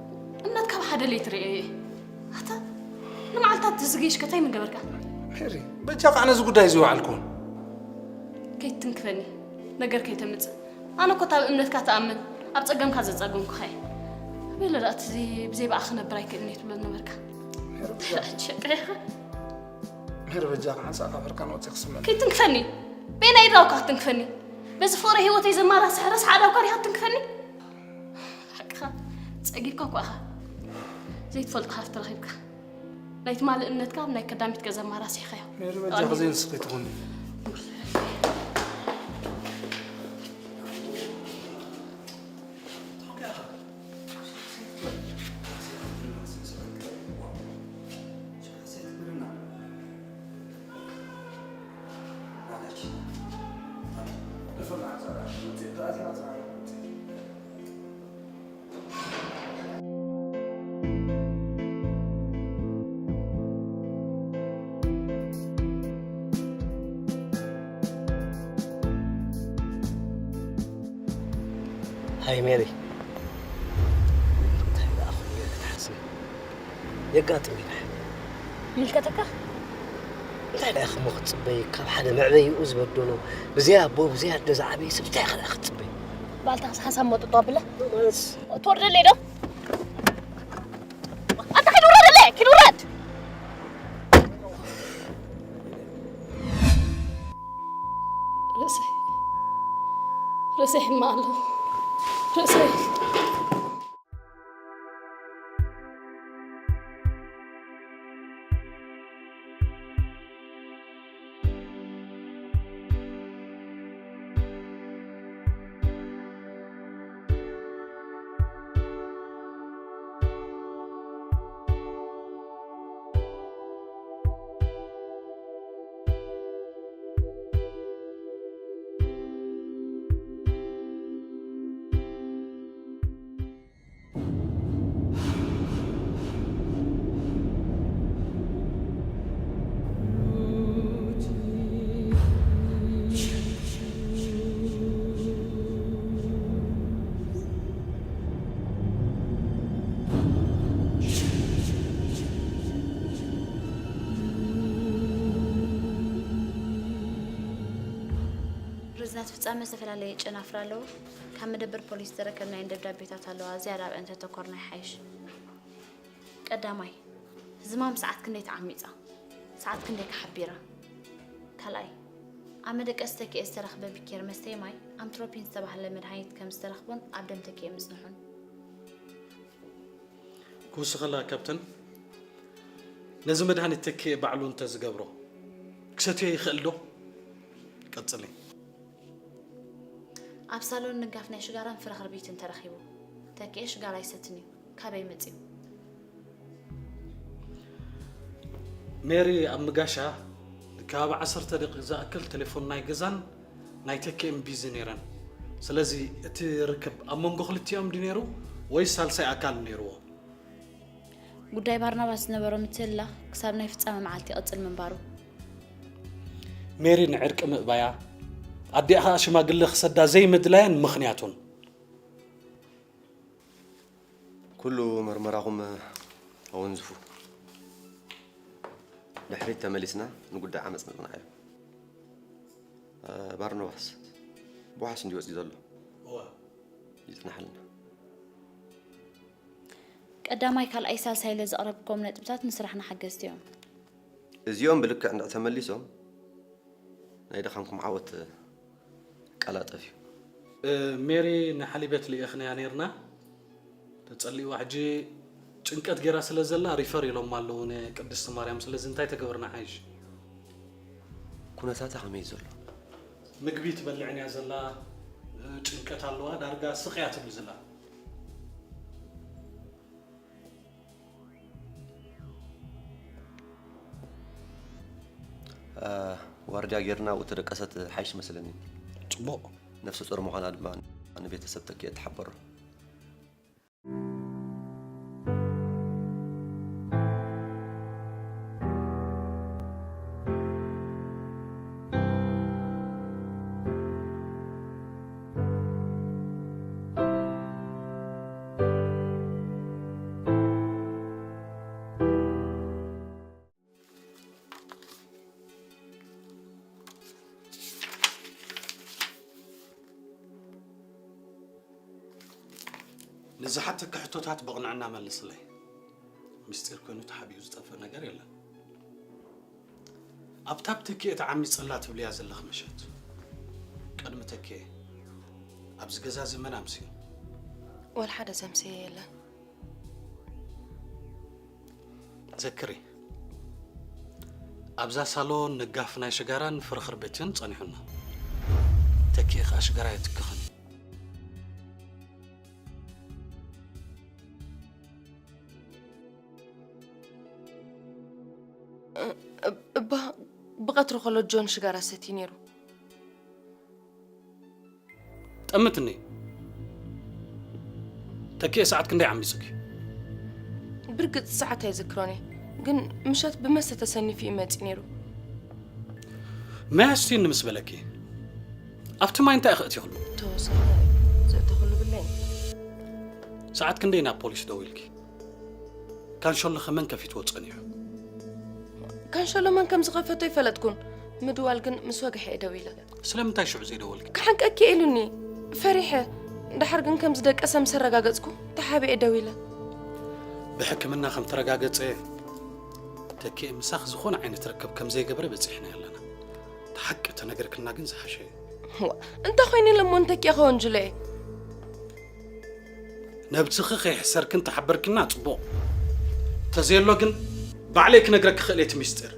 እምነት ካብ ሓደ ለይትርእዮ እየ። ኣታ፣ ንመዓልታት ዝገይሽከ እንታይ ምገበርካ? ሜሪ፣ በጃ ከዓ ነዚ ጉዳይ እዚ ይውዓልኩን። ከይትንክፈኒ፣ ነገር ከይተምፅእ። ኣነ እኮ ኣብ እምነትካ ትኣምን፣ ኣብ ጸገምካ ዘጸገምኩኻ እየ። ኣበይ ኣሎ ደኣ እቲ ብዘይ ብኣኻ ክነብር ኣይክእልን እየ ትብሎ ነበርካ? ሜሪ በጃ። ሸቀ ኢኻ። ሜሪ በጃ፣ ሓንሳእ ካብ ሕርቃን ወጺእ ክስመን። ከይትንክፈኒ። በየናይ ኢድካ ክትንክፈኒ? በዚ ፍቕሪ ህይወተይ ዘማራስሕ ረስሓ ኣእዳውካ ዲኻ ክትንክፈኒ? ሓቅኻ፣ ጸጊብካ እኮ ኢኻ። ዘይትፈልጦ ሃፍቲ ረኺብካ። ናይ ትማሊ እምነትካ ኣብ ናይ ቀዳሚት ገዛ ኣማራሲሕካዮ። ሜሪ በጃኺ ዘይንስኺ ትኹኒ። ሃይ ሜሪ፣ እንታይ ደኣ ኮይኑ ክትሓስቢ? የጋጥም እዩ። ምልከተካ? እንታይ ደኣ እሞ ክትጽበይ? ካብ ሓደ መዕበይኡ ዝበደሎ፣ ብዘይ ኣቦ፣ ብዘይ ኣደ ዝዓበየ ሰብ እንታይ ደኣ ክትጽበይ? ባልታ ሓሳብ መጥጦ ኣብለ? ማለትስ? ትወርደለይ ዶ? ኣንታ ኪድ ውረደለይ፣ ኪድ ውረድ! ርእሰይ ሕማቕ ኣሎ። ርእሰይ። ርዝነት ፍጻመ ዝተፈላለየ ጨናፍር ኣለዎ። ካብ መደበር ፖሊስ ዝረከብናየን ደብዳቤታት ኣለዋ። ዝያዳ ኣብአን ተተኮርና ይሓይሽ። ቀዳማይ፣ ህዝማም ሰዓት ክንደይ ተዓሚጻ? ሰዓት ክንደይ ከሓቢራ? ካልኣይ፣ ኣብ መደቀሲ ተኪኤ ዝተረኽበ ቢኬር መስተይ ማይ ኣምትሮፒን ዝተባህለ መድሃኒት ከም ዝተረኽቦን ኣብ ደም ተኪኤ ምጽንሑን። ክውስኸላ ካፕተን፣ ነዚ መድሃኒት ተኪኤ ባዕሉ እንተዝገብሮ ክሰትዮ ይኽእል ዶ? ቀጽሊ። ኣብ ሳሎን ንጋፍ ናይ ሽጋራን ፍረ ክርቢትን ተረኺቡ። ተኪኤ ሽጋራ ኣይሰትን እዩ። ካበይ መጺኡ? ሜሪ ኣብ ምጋሻ ከባቢ ዓሰርተ ደቂቕ ዝኣክል ቴሌፎን ናይ ገዛን ናይ ተኪኤን ቢዚ ነይረን። ስለዚ እቲ ርክብ ኣብ መንጎ ክልቲኦም ድዩ ነይሩ ወይስ ሳልሳይ ኣካል ነይርዎ? ጉዳይ ባርናባስ ዝነበሮ ምትህልላኽ ክሳብ ናይ ፍጻመ መዓልቲ ይቕጽል ምንባሩ። ሜሪ ንዕርቂ ምእባያ፣ ኣዲኣ ኸኣ ሽማግለ ክሰዳ ዘይምድላያን ምኽንያቱን። ኩሉ መርመራኹም ኣወንዝፉ። ድሕሪት ተመሊስና ንጉዳይ ዓመጽ ነጽንዓዮ። እ፣ ባርኖባስ ብዋሕስ እንዲ ወጽዩ ዘሎ። እዋ። ይጽናሕልና። ቀዳማይ፣ ካልኣይ፣ ሳልሳይ ኢለ ዘቕረብክዎም ነጥብታት ንስራሕና ሓገዝቲ እዮም። እዚኦም ብልክዕ እንድዕ ተመሊሶም ናይ ድኻምኩም ዓወት ቀላጠፍ እዩ። እ፣ ሜሪ ንሓሊበት ልኢኽናያ ነይርና። ተጸሊእዋ ሕጂ ጭንቀት ጌራ ስለ ዘላ ሪፈር ኢሎማ ኣለዉ ንቅድስቲ ማርያም። ስለዚ እንታይ ተገብርና ሓይሽ? ኩነታታ ከመይ ዘሎ? ምግቢ ትበልዕን እያ ዘላ፣ እ፣ ጭንቀት ኣለዋ፣ ዳርጋ ስቕ እያ ትብል ዘላ። እ፣ ዋርድያ ጌርና ኣብኡ ተደቀሰት ሓይሽ መስለኒ። ጽቡቕ። ነፍሰ ጾር ምዃና ድማ ንቤተሰብ ተኪኤ ተሓበሮ። ንዝሓተኪ ሕቶታት ብቕንዕና መልስለይ። ምስጢር ኮይኑ ተሓቢኡ ዝጠፍእ ነገር የለን። ኣብታ ኣብ ተኪኤ ተዓሚጸላ ትብልያ ዘለኺ ምሸት፣ ቅድሚ ተኪኤ ኣብዚ ገዛ እዚ መን ኣምስዩ? ወላ ሓደ ዘምሰየ የለን። ዘክሪ፣ ኣብዛ ሳሎን ንጋፍ ናይ ሽጋራን ፍርኽር ቤትን ጸኒሑና። ተኪኤ ከኣ ሽጋራ ኣይትክኽን። እ-፣ እባ ብቐትሪ ከሎ ጆን ሽጋራ ሰትዩ ነይሩ። ጠምትኒ። ተኪኤ ሰዓት ክንደይ ዓሚጹኪ? ብርግጽ ሰዓት ኣይዝክሮን እየ፣ ግን ምሸት ብመስተ ተሰኒፉ እዩ መጺኡ ነይሩ። መያዝቲ ንምስ በለኪ፣ ኣብቲ ማይ እንታይ ኢኺ እትይኽሉ? ተወሰነ ዘእተኽሉ ብለይ። ሰዓት ክንደይ ናብ ፖሊስ ደዊልኪ? ካንሸሎኸ መን ከፊትዎ ጸኒሑ? ካንሸሎ መን ከም ዝኸፈቶ ኣይፈለጥኩን። ምድዋል ግን ምስ ወግሐ እየ ደዊለ። ስለምንታይ ሽዑ ዘይደወልኪ? ክሓንቀኪ ኢሉኒ። ፈሪሐ። ደሓር ግን ከም ዝደቀሰ ምስ ኣረጋገጽኩ ተሓቢኤ ደዊለ። ብሕክምና ከም ተረጋገጸ፣ ተኪኤ ምሳኺ ዝኾነ ዓይነት ርክብ ከም ዘይገበረ በጺሕና ኣለና። እቲ ሓቂ ተነገርክና ግን ዝሓሸ እዩ። ዋ፣ እንተ ኾይኑ ኢለ እሞ ንተኪኣ ከወንጅሎ እየ። ነብስኺ ከይሕሰርክን ተሓበርክና ጽቡቕ። ተዘየሎ ግን ባዕለይ ክነግረኪ ክእል እየ እቲ ሚስጢር።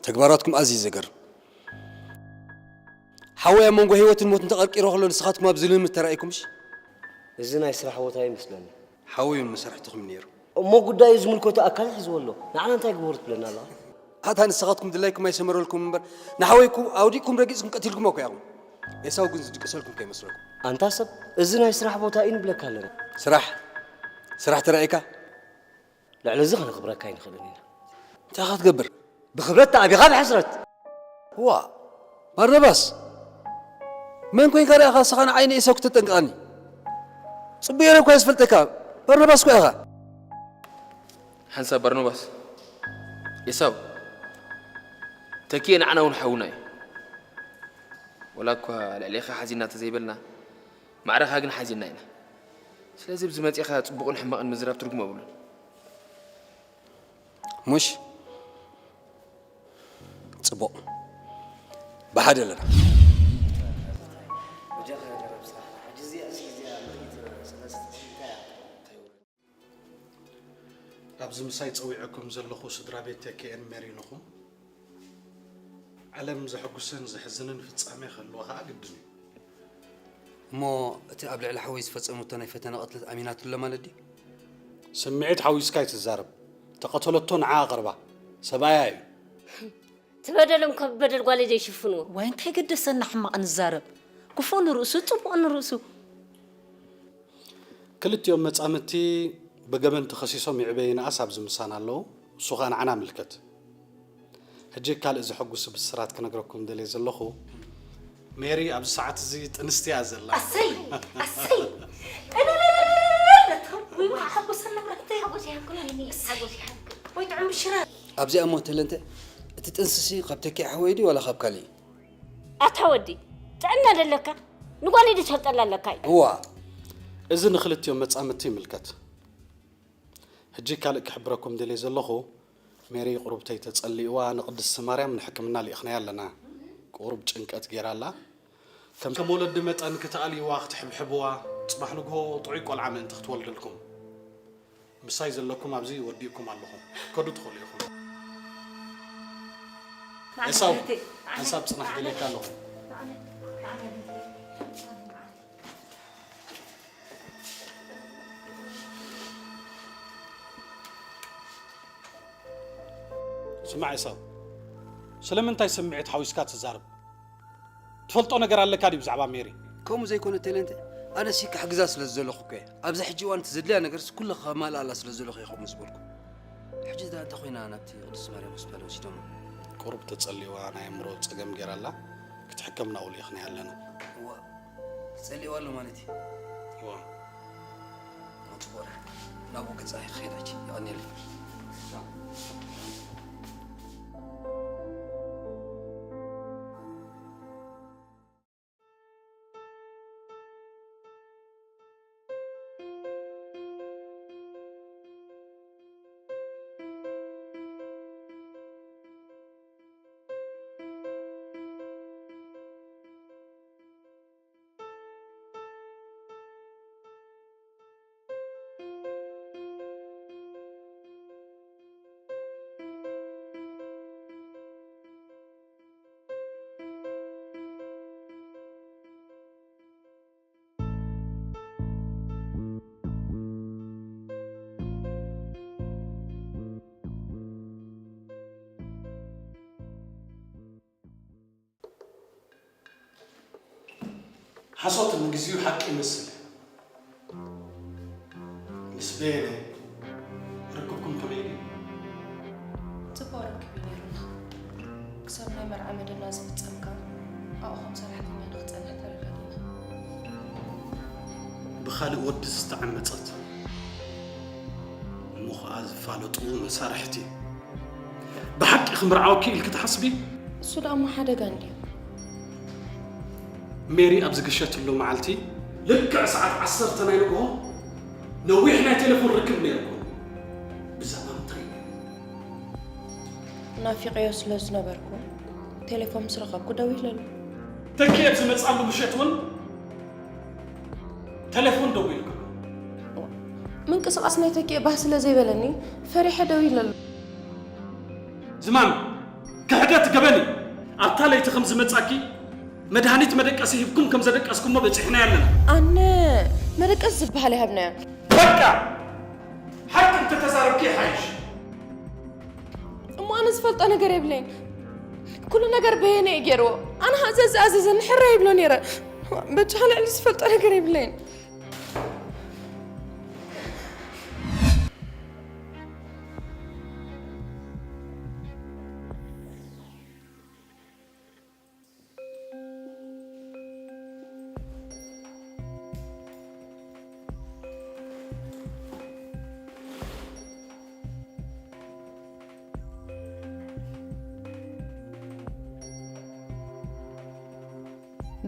ተግባራትኩም ኣዝዩ ዘገርም። ሓወይ ኣብ መንጎ ህይወትን ሞትን ተቐርቂሩ ከሎ ንስኻትኩም ኣብዚ ልምምድ ተራኢኩም እሺ? እዚ ናይ ስራሕ ቦታ ይመስለኒ። ሓወይ እውን መሳርሕትኹም ነይሩ። እሞ ጉዳዩ ዝምልከቶ ኣካል ሒዝዎ ኣሎ። ንዓና እንታይ ግበሩ ትብለና ኣለኻ? ኣታ ንስኻትኩም ድላይኩም ኣይሰመረልኩም እምበር ንሓወይኩ ኣውዲቕኩም ረጊጽኩም ቀቲልኩሞ እኮ ኢኹም። ኤሳው ግን ዝድቅሰልኩም ከይመስለኩም። ኣንታ ሰብ፣ እዚ ናይ ስራሕ ቦታ እዩ ንብለካ ኣለና። ስራሕ? ስራሕ ተራኢካ? ልዕሊ እዚ ከነኽብረካ ኣይንኽእልን ኢና። እንታይ ኢኻ ትገብር? ብኽብረት ተኣቢኻ ብሕስረት። ዋ፣ ባርናባስ፣ መን ኮይንካ ደኣ ኢኻ ንስኻ ንዓይ ንኤሳው ክተጠንቅቐኒ? ጽቡቕ ገይረ እኳ እየ ዝፈልጠካ። ባርናባስ እኳ ኢኻ። ሓንሳብ ባርናባስ፣ ኤሳው፣ ተኪኤ ንዓና እውን ሓውና እዩ። ወላ እኳ ልዕሌኻ ሓዚና ተዘይበልና፣ ማዕረኻ ግን ሓዚና ኢና። ስለዚ ኣብዚ መጺኻ ጽቡቕን ሕማቕን ምዝራብ ትርጉም የብሉን። ሙሽ? ጽቡቕ። ብሓደ ኣለና። ኣብዚ ምሳይ ጸዊዐኩም ዘለኹ ስድራ ቤት ተኪኤን ሜሪን ኢኹም። ዓለም ዘሐጉስን ዘሕዝንን ፍጻሜ ክህልዎ ከኣ ግድን እዩ። እሞ እቲ ኣብ ልዕሊ ሓወይ ዝፈጸመቶ ናይ ፈተነ ቅትለት ኣሚናትሎ ማለት ድዩ? ስምዒት ሓዊስካ ኣይትዛረብ። ተቐተለቶ ንዓ ኣቕርባ። ሰብኣያ እዩ። ትበደሎም ካብ በደል ጓለይ ዘይሽፍንዎ። ዋይ እንታይ ገደሰና ሕማቕ ንዛረብ። ክፉእ ንርእሱ ጽቡቕ ንርእሱ። ክልቲኦም መጻምድቲ ብገበን ተኸሲሶም ይዕበ ይንኣስ ኣብዚ ምሳና ኣለዉ። እሱ ኸኣ ንዓና ምልከት። ሕጂ ካልእ ዘሐጉስ ብስራት ክነግረኩም ደልየ ዘለኹ፣ ሜሪ ኣብዚ ሰዓት እዚ ጥንስቲ እያ ዘላ። ኣሰይ! ኣሰይ! እልልልልልልል! ወይ ሓጎሰና ብረክተይ! ሓጎስ ይሃብክን ወይኒ፣ ሓጎስ ይሃብክን። ወይ ጥዑም ብሽራ! ኣብዚኣ እሞ ተለንተ፣ እቲ ጥንስሲ ካብ ተኪ ሓወይ ድዩ ዋላ ካብ ካልእ? ኣታ ወዲ፣ ጥዕና ደለካ? ንጓለይ ዶ ትፈልጠላ ኣለካ እዩ? እዋ፣ እዚ ንኽልቲኦም መጻምድቲ ይምልከት። ሕጂ ካልእ ክሕብረኩም ደልየ ዘለኹ፣ ሜሪ ቁሩብተይ ተጸሊእዋ ንቅድስቲ ማርያም ንሕክምና ልኢኽናያ ኣለና። ቁሩብ ጭንቀት ጌራ ኣላ። ከም፣ ከም ወለዲ መጠን ክትኣልይዋ፣ ክትሕብሕብዋ፣ ጽባሕ ንግሆ ጥዑይ ቆልዓ ምእንቲ ክትወልድልኩም። ምሳይ ዘለኩም ኣብዚ ወዲእኩም ኣለኹ። ከዱ ትኽእሉ ኢኹም። ኤሳው፣ ሓንሳብ ጽናሕ ደልየካ ኣለኹ። ስማዕ ኤሳው፣ ስለምንታይ ስምዒት ሓዊስካ ትዛረብ? ትፈልጦ ነገር ኣለካ ድዩ ብዛዕባ ሜሪ? ከምኡ ዘይኮነ ቴለንተ፣ ኣነሲ ክሕግዛ ስለ ዝደለኹ እኮ እየ። ኣብዚ ሕጂ እዋን እቲ ዘድልያ ነገርስ ኩሉ ከማልኣላ ስለ ዝደለኹ እየ ከምኡ ዝበልኩ። ሕጂ እዛ እንታይ ኮይና ናብቲ ቅድስቲ ማርያም ሆስፒታል ወሲዶማ? ቁሩብ ተጸሊዋ ናይ ኣእምሮ ጸገም ጌራ ኣላ። ክትሕከም ናብኡ ልኢኽናያ ኣለና። እዋ፣ ተጸሊዋ ኣሎ ማለት እዩ? እዋ። ጽቡቕ። ናብኡ ገጻ ይኸይድ ሕጂ። የቐንየለይ። ሓሶት ንግዚኡ ሓቂ ይመስል። ምስ በየነ ርክብኩም ከመይ ድዩ? ጽቡቕ ርክብ እዩ ነይሩና። ክሳብ ናይ መርዓ መደብና ዝፍጸም ከኣ ኣብኡ ከም ሰራሕተኛ ንኽጸንሕ ተረዳዲእና። ብኻልእ ወዲ ዝተዓመጸት እሞ ኸኣ ዝፋለጡ መሳርሕቲ። ብሓቂ ክምርዓወኪ ኢልኪ ትሓስቢ? እሱ ደኣ እሞ ሓደጋ እንድዩ። ሜሪ ኣብ ዝግሸትሉ መዓልቲ ልክዕ ሰዓት ዓሰርተ ናይ ንግሆ ነዊሕ ናይ ቴሌፎን ርክብ ነይርኩም። ብዛዕባ ምንታይ? ናፊቐዮ ስለ ዝነበርኩ፣ ቴሌፎን ምስ ረኸብኩ ደዊለሉ። ተኪ ኣብ ዝመጻሉ ምሸት እውን ቴሌፎን ደዊልኩ። ምንቅስቓስ ናይ ተኪኤ ባህ ስለ ዘይበለኒ፣ ፈሪሐ ደዊለሉ። ዝማም፣ ክሕደት ገበን እዩ። ኣብታ ለይቲ ከም ዝመጻኪ መድሃኒት መደቀሲ ሂብኩም ከም ዘደቀስኩሞ በጺሕና ኣለና። ኣነ መደቀሲ ዝበሃል ይሃብናዮ። በቃ! ሓቂ እንተተዛረብኪ ይሓይሽ። እሞ ኣነ ዝፈልጦ ነገር የብለይን። ኩሉ ነገር በየነ እዩ ገይርዎ። ኣነ ሃዘ ዝኣዘዘኒ ሕረ ይብሎ ነይረ። በጃኻ ልዕሊ ዝፈልጦ ነገር የብለይን።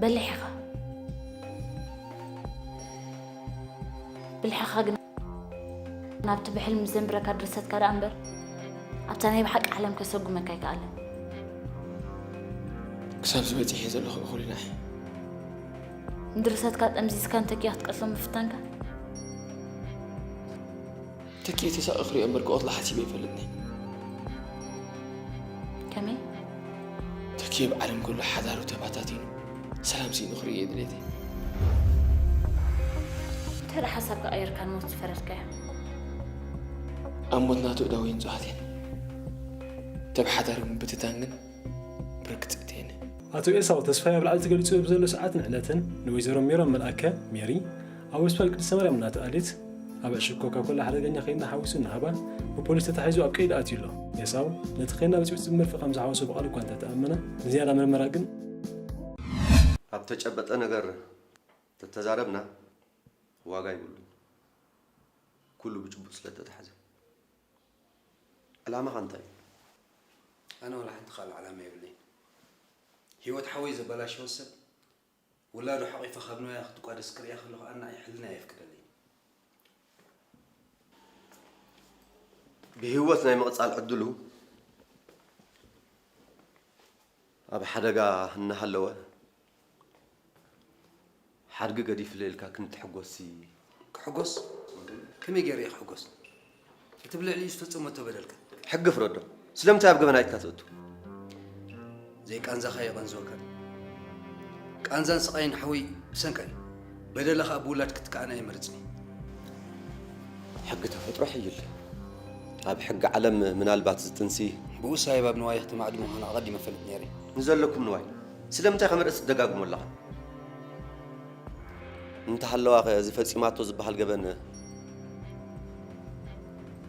በሊሕ ኢኻ። ብልሕኻ ግን ናብቲ ብሕልሚ ዘንብረካ ድርሰትካ ደኣ እምበር፣ ኣብታ ናይ ብሓቂ ዓለም ከሰጉመካ ኣይከኣለን። ክሳብ ዝበጽሕ እየ ዘለኹ እኹል ኢና። ንድርሰትካ ጠምዚዝካ ንተኪኣ ክትቀትሎ ምፍታንካ? ተኪኤ ተሳቒ ክሪኦ እምበር ክቐትሎ ሓሲበ ኣይፈልጥን። ከመይ? ተኪኤ ኣብ ዓለም ከሎ ሓዳሩ ተባታቲኑ ሰላም ስኢኑ ክርኢ እየ ድሌተይ። እንታይ ደኣ ሓሳብካ ቀይርካ ንሞት ዝፈረድካዮ? ኣብ ሞት ናቱ እዳወይን ጽዋቴን ተብ ሓዳሩ ምብትታን ግን ብርግጽ እትየኒ። ኣቶ ኤሳው ተስፋይ ኣብ ላዕሊ ተገሊጹ ብዘሎ ሰዓትን ዕለትን ንወይዘሮ ሜሮን መልኣከ፣ ሜሪ፣ ኣብ ሆስፒታል ቅድስተ ማርያም እናተኣልየት ኣብ ዕሽግ ኮካ ኮላ ሓደገኛ ኬንዳ ሓዊሱ እናሃባ ብፖሊስ ተታሒዙ ኣብ ቀይዲ ኣትዩ ኣሎ። ኤሳው ነቲ ኬንዳ ብጽቢት ብመርፌ ከም ዝሓወሶ ብቓሉ እኳ እንተተኣመነ፣ ንዝያዳ መርመራ ግን ኣብ ተጨበጠ ነገር ተተዛረብና ዋጋ ይብሉን። ኩሉ ብጭቡጥ ስለ እተታሕዘ። ዕላማኻ እንታይ እዩ? ኣነ ዋላ ሓንቲ ካልእ ዕላማ የብለይን። ህይወት ሓወይ ዘበላሸወ ሰብ ውላዱ ሓቒፋ ካብ ንዋያ ክትቋደስ ክርእያ ከለኹ ኣናይ ሕልና የፍቅደለይ። ብህይወት ናይ ምቕጻል ዕድሉ ኣብ ሓደጋ እናሃለወ ሓድጊ ገዲፍለ ኢልካ ክንትሕጎስሲ። ክሕጎስ? ከመይ ገይረ እየ ክሕጎስ? እቲ ብልዕሊኡ ዝፈጸመቶ በደልከ? ሕጊ ፍረዶ። ስለምንታይ ኣብ ገበን ኣኢድካ ትእቱ? ዘይቃንዛኻ የቐንዝወካ። ቃንዛን ስቓይን ሓወይ ብሰንካ እዩ። በደለ ኸኣ ብውላድ ክትከኣን ኣይመርጽን እየ። ሕጊ ተፈጥሮ ሕይል። ኣብ ሕጊ ዓለም ምናልባት ዝጥንሲ ብኡስ ኣየባብ ንዋይ ክትማዕዱ ምዃኑ ኣቐዲመ እፈልጥ ነይረ። ንዘለኩም ንዋይ ስለምንታይ ከም ርእሲ ትደጋግሞ ኣለኻ? እንተሃለዋኸ እዚ ፈጺማቶ ዝበሃል ገበን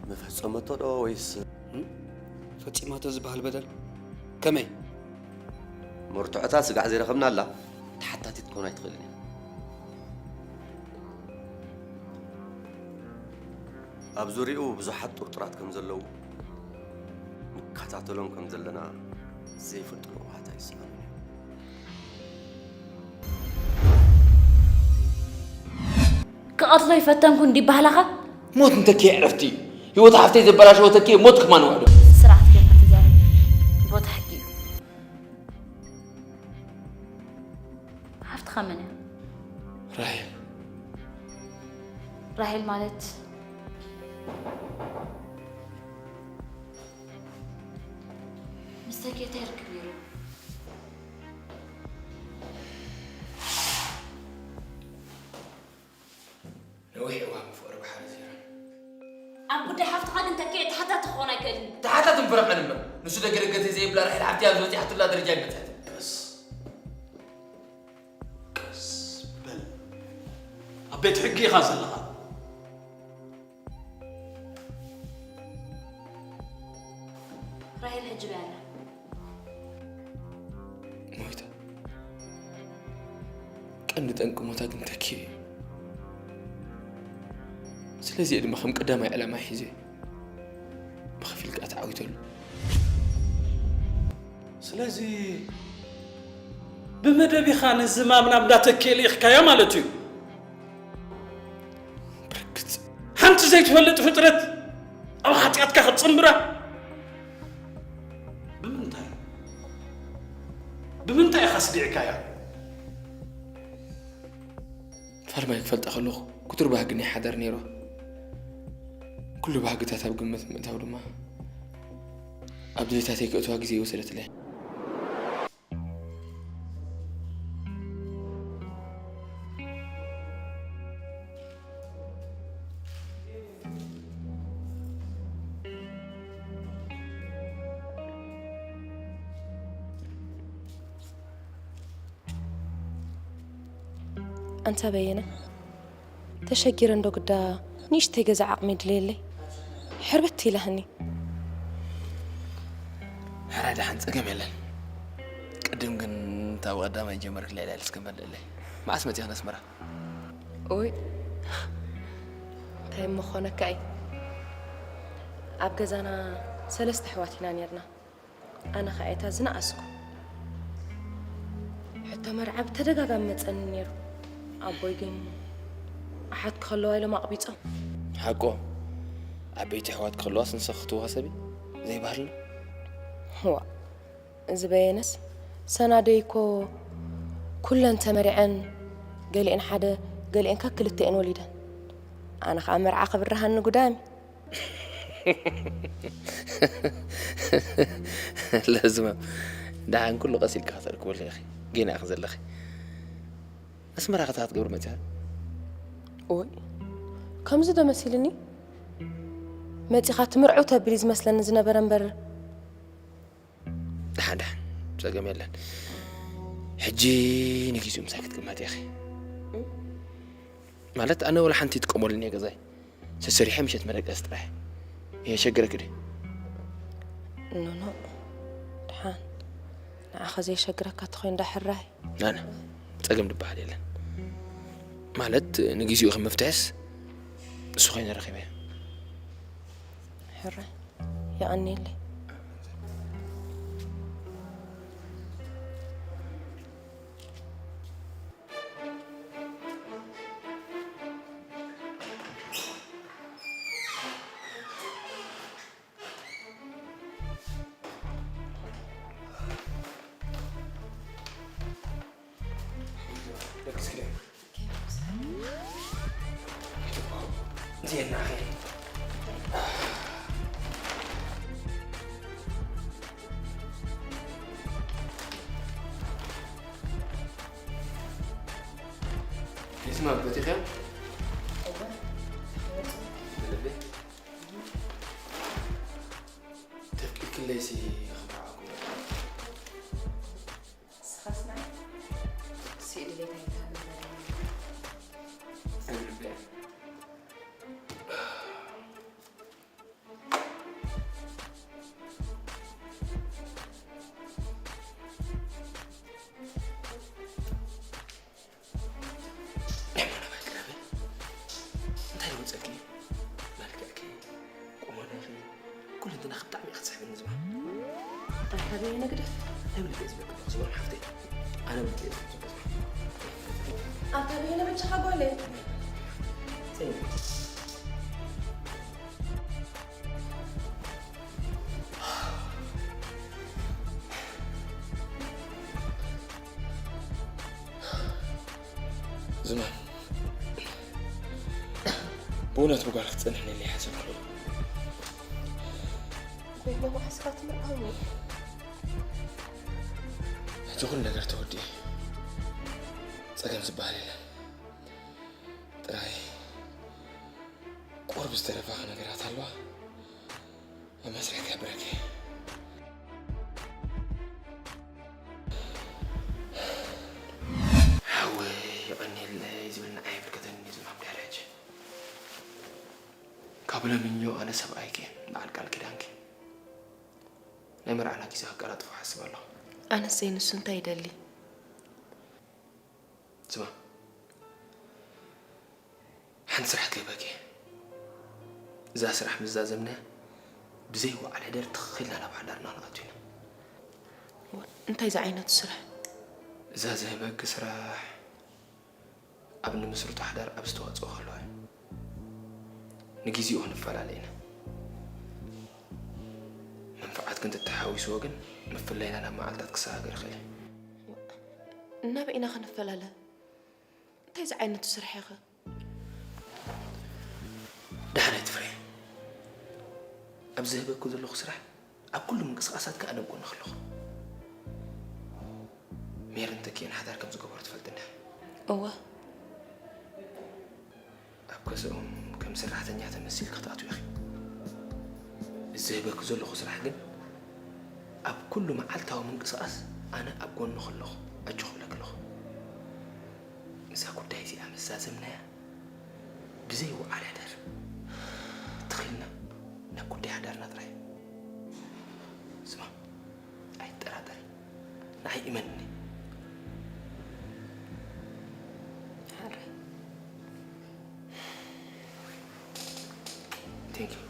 ምፈጸመቶ ዶ ወይስ? እም? ፈጺማቶ ዝበሃል በደል? ከመይ? መርትዖታት ስጋዕ ዘይረኸብናላ ተሓታቲት ክትኮን ኣይትኽእልን እያ። ኣብ ዙርያኡ ብዙሓት ጥርጡራት ከም ዘለዉ ንከታተሎም ከም ዘለና ዘይፈልጡ ለዋሃት ኣይስኣኑን እዮም። ክቐትሎ ይፈተንኩ እንዲ ባህላኻ? ሞት ንተኪኤ ዕረፍቲ እዩ። ህይወት ሓፍተይ ዘበላሸወ ተኪኤ ሞት ከማን ውዕዶ። ስርዓት ጌርካ ተዛረብ። ቦታ ሕጊ እዩ። ሓፍትኻ መን እያ? ራሄል። ራሄል ማለት ምስ ተኪኤ እንታይ ርክብ ነይሩ? ነዊሕ እዋን ብፍቕሪ ባሕሪ ዜራ። ኣብ ጉዳይ ሓፍትኻ ግን ተኪኤ ተሓታቲ ክኾን ኣይክእልን። ተሓታቲ ምፍረቐን እምበር፣ ንሱ ደገ ደገ ተዘይብላ ራሄል ሓፍቲ ኣብ ዝበጺሓትላ ደረጃ ኣይበጽሐትን። ቀስ፣ ቀስ በል። ኣብ ቤት ሕጊ ኢኻ ዘለኻ። ራሄል ሕጂ በይ ኣላ። ሞይታ። ቀንዲ ጠንቂ ሞታ ግን ተኪኤ እዩ። ስለዚ እየ ድማ ከም ቀዳማይ ዕላማ ሒዘ። ኢሉ። ስለዚ ብመደብ ኢኻ ንዝማም ናብ እንዳተኬ ልኢኽካያ ማለት እዩ። ብርግጽ። ሓንቲ ዘይትፈልጥ ፍጥረት ኣብ ሓጢኣትካ ክትጽንብራ? ብምንታይ? ብምንታይ ኢኻ ስዲዕካያ? ፋልማይ ክፈልጣ ከለኹ ክቱር ባህጊ ናይ ሓዳር ነይሩ። ኩሉ ባህግታት ኣብ ግምት ምእታው ድማ ኣብ ድሌታተይ ክእትዋ ግዜ ይወሰደትለይ። ኣንታ በየነ፣ ተሸጊረ እንዶ ግዳ ንእሽተይ ገዛ ዓቕሚ ድልየለይ። ሕርብት ኢላህኒ። ሕራይ ደሓን ጸገም የለን። ቅድም ግን እታ ብቐዳማይ ጀመርክላ ኢላ እስከ መልእለይ። መዓስ መጺኻ ኣስመራ? ኡይ፣ እንታይ እሞ ኾነካ እዩ? ኣብ ገዛና ሰለስተ ኣሕዋት ኢና ኔርና። ኣነ ኸኣ እታ ዝነኣስኩ። ሕቶ መርዓ ብተደጋጋሚ መጸኒ ነይሩ። ኣቦይ ግን ኣሓት ክኸለዋ ኢሎም ኣቕቢጾም። ሓቆ፣ ዓበይቲ ኣሕዋት ክህልዋስ ንሰኺ ክትወሃሰቢ ዘይበሃልና? ዋእ፣ እዚ በየነስ ሰናደይ እኮ ኩለን ተመሪዐን፣ ገሊአን ሓደ፣ ገሊአን ከክልተ እየን ወሊደን። ኣነ ኸኣ መርዓ ክብርሃኒ ጉዳሚ። ለዝማም፣ ደሓን ኩሉ ቀስ ኢልካ ከተርክበሉ ኢኺ። ጌና ኢኺ ዘለኺ። ኣስመራ ከ እንታይ ክትገብሪ መጺኻ? ኦይ፣ ከምዚ ዶ መሲልኒ? መጺኻ ትምርዕው ተብል እዩ ዝመስለኒ ዝነበረ እምበር። ደሓን፣ ደሓን፣ ጸገም የለን። ሕጂ ንጊዜኡ ምሳይ ክትቅመጢ ኢኺ። ማለት፣ ኣነ ወላ ሓንቲ ይጥቀመሉን እየ ገዛይ። ሰሰሪሐ ምሸት መደቀሲ ጥራሕ። የሸግረኪ ድዩ? ኖኖ፣ ደሓን። ንዓኻ ዘየሸግረካ ተኾይኑ ዳሕራይ። ናና፣ ጸገም ዝበሃል የለን። ማለት፣ ንጊዜኡ ከም መፍትሕስ እሱ ኮይነ ረኺበዮ። ሕራይ፣ የቐንየለይ። ሪትማ በቲኸ ተፍቂድክለይሲ ክምርዓኩም። ንስኻስ ንዓይ ስኢሊ ቤት ኣይትሃብን በለኒ። ደሞ ናባይ ቅረቢ። እንታይ ይወፀኪ? መልክዕኪ፣ ቁመናኺ፣ ኩሉ እንትናኺ ብጣዕሚ ኢኺ ትስሕብኒ ዝማ። ኣታ በየነ ግደፍ። እንታይ ብልክዕ ዝበልክ ኣለኹ ዝማ ሓፍተይ? ኣነ ብልክዕ ዝበልክ ዘለኹ ዝማ። ኣታ በየነ በጃኻ ጓለይ። ዝማም፣ ብእውነት ብጓል ክትጸንሕኒ ኢለ ኣይሓሰብኩን። ኮይኑ መዓስ ኢኻ ትምርዓውኒ? እቲ ኩሉ ነገር ተወዲኡ። ጸገም ዝበሃል የለን። ጥራይ ቁሩብ ዝተረፋኺ ነገራት ኣለዋ። ኣብ መስርሕ ክሕብረኪ። ሓወይ የቐንየለይ ዝብል ንዓይ ኣይምልከተንን እዩ ዝማም ድሕሪ ሕጂ። ካብ ሎሚኞ ኣነ ሰብኣይኪ እየ፣ በዓል ቃል ኪዳንኪ። ናይ መርዓና ግዜ ከቀላጥፎ እሓስብ ኣለኹ። ኣነስ ዘይንሱ እንታይ ይደሊ? ስማ፣ ሓንቲ ስራሕ ክህበኪ። እዛ ስራሕ ምስ ዛዘምናያ፣ ብዘይ ወዓል ሕደር ትኽ ኢልና ናብ ሓዳርና ንኣቱ ኢና። እንታይ ዝዓይነቱ ስራሕ? እዛ ዝህበኪ ስራሕ ኣብ ንምስርቶ ሓዳር ኣብ ዝተዋፅኦ ከለዋ እዩ። ንግዜኡ ክንፈላለ ኢና። መንፍዓት ግን ተተሓዊስዎ ግን ምፍላይና ናብ መዓልታት ክሰጋገር ይኽእል እዩ። እናበይ ኢና ክንፈላለ? እንታይ ዝዓይነቱ ስራሕ ኢኸ? ደሓን ኣይትፍርሒ። ኣብ ዝህበኩ ዘለኹ ስራሕ ኣብ ኩሉ ምንቅስቓሳትካ ኣነ ኣብ ጎንኺ ኣለኹ። ሜርን ተኪኤን ሓዳር ከም ዝገበሩ ትፈልጢ እንዳ? እወ። ኣብ ከስኦም ከም ሰራሕተኛ ተመሲልኪ ክትኣትዊ ኢኺ። ዝህበኩ ዘለኹ ስራሕ ግን ኣብ ኩሉ መዓልታዊ ምንቅስቓስ ኣነ ኣብ ጎንኺ ኣለኹ፣ ኣጆኺ እብለኪ ኣለኹ። እዛ ጉዳይ እዚኣ ምስ ዛዘምናያ ብዘይ ወዓል ሕደር ትኽ ኢልና ናብ ጉዳይ ሓዳርና ጥራይ። ስማ፣ ኣይትጠራጠሪ፣ ንዓይ እመንኒ። ሕራይ። Thank you.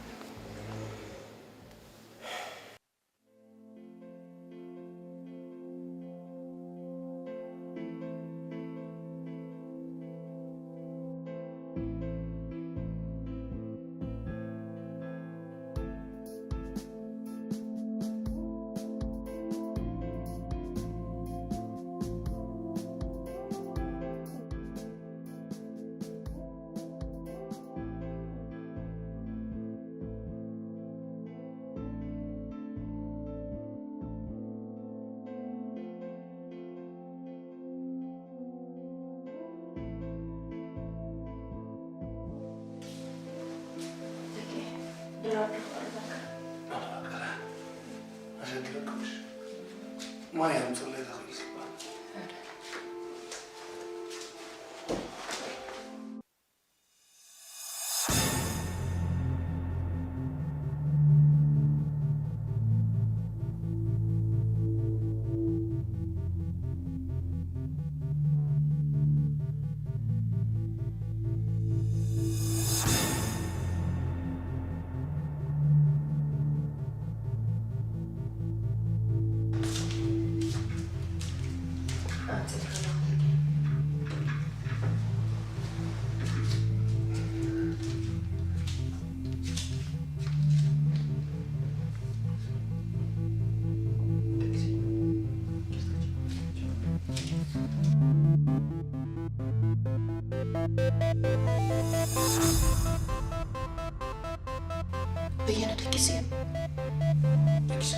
ኣሸግረኩሽ። ማይ ኣምፅለይ ተኽእል ዝበሃል። በየነ ደቂሱ እዩ። ደቂሱ።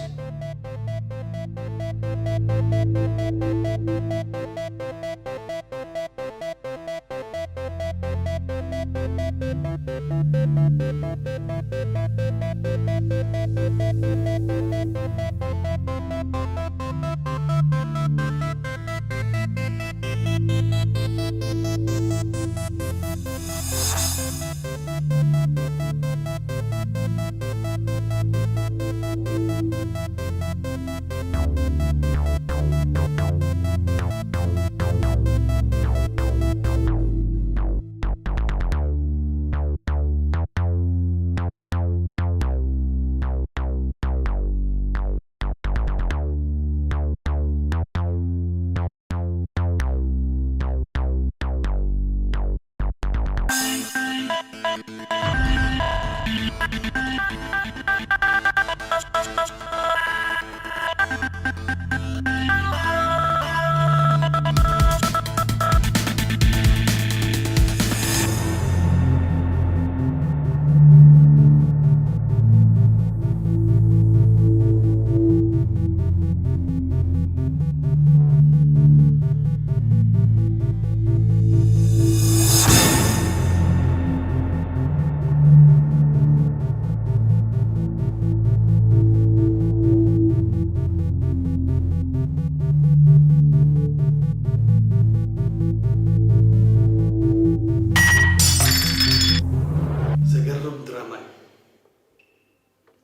ዘገርም ድራማ እዩ።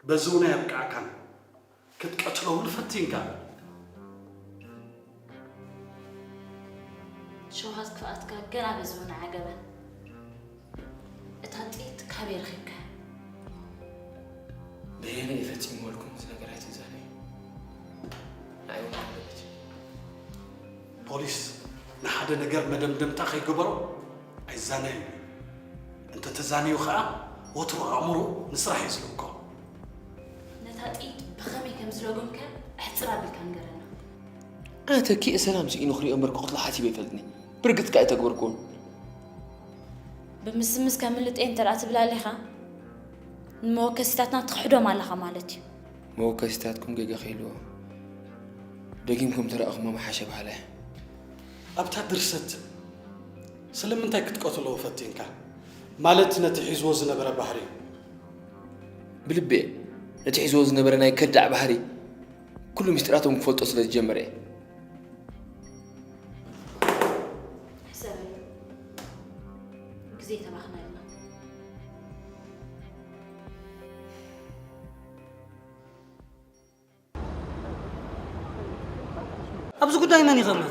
በዚ እውን ኣየብቅዓካን፣ ክትቀትሎ እውን ፈቲንካ። ሸውሃት ክፍኣትካ ገና በዚ እውን ኣዓገበን። እታ ጥይት ካበይ ረኺብካያ? የኔ ፈጺመልኩም እዚ ነገር ኣይትዛነዩ። ንዓይ እውን ክብለት። ፖሊስ ንሓደ ነገር መደምደምታ ከይገበሮ ኣይዛነዩ። እንተተዛንዩ ኸዓ ወትሩ ኣእምሮ ንስራሕ እዩ ዝልኮ። ነታ ጥይት ብኸመይ ከም ዝለጎምካ ኣሕፅር ኣቢልካ ንገረና። ኣነ ተኪኤ ሰላም ስኢኑ ክሪኦ እምበር ክቕትሎ ሓሲበ ኣይፈልጥኒ። ብርግጽ ከኣ ኣይተግበርክዎን። ብምስምስ ከምልጥ እየ እንተ ደኣ ትብል ኣሊኻ ንመወከሲታትና ትኽሕዶም ኣለኻ ማለት እዩ። መወከሲታትኩም ጌጋ ከይልዎ ደጊምኩም ተረኣኹሞ ምሓሸ በሃላይ። ኣብታ ድርሰት ስለምንታይ ክትቀትሎ ፈቲንካ? ማለት ነቲ ሒዝዎ ዝነበረ ባህሪ። ብልቤ ነቲ ሒዝዎ ዝነበረ ናይ ከዳዕ ባህሪ ኩሉ ምስጢራቶም ክፈልጦ ስለ ዝጀመረ እየ። ሕሰበሉ። ግዜ ተባኽነልና። ኣብዚ ጉዳይ መን ይኸመ?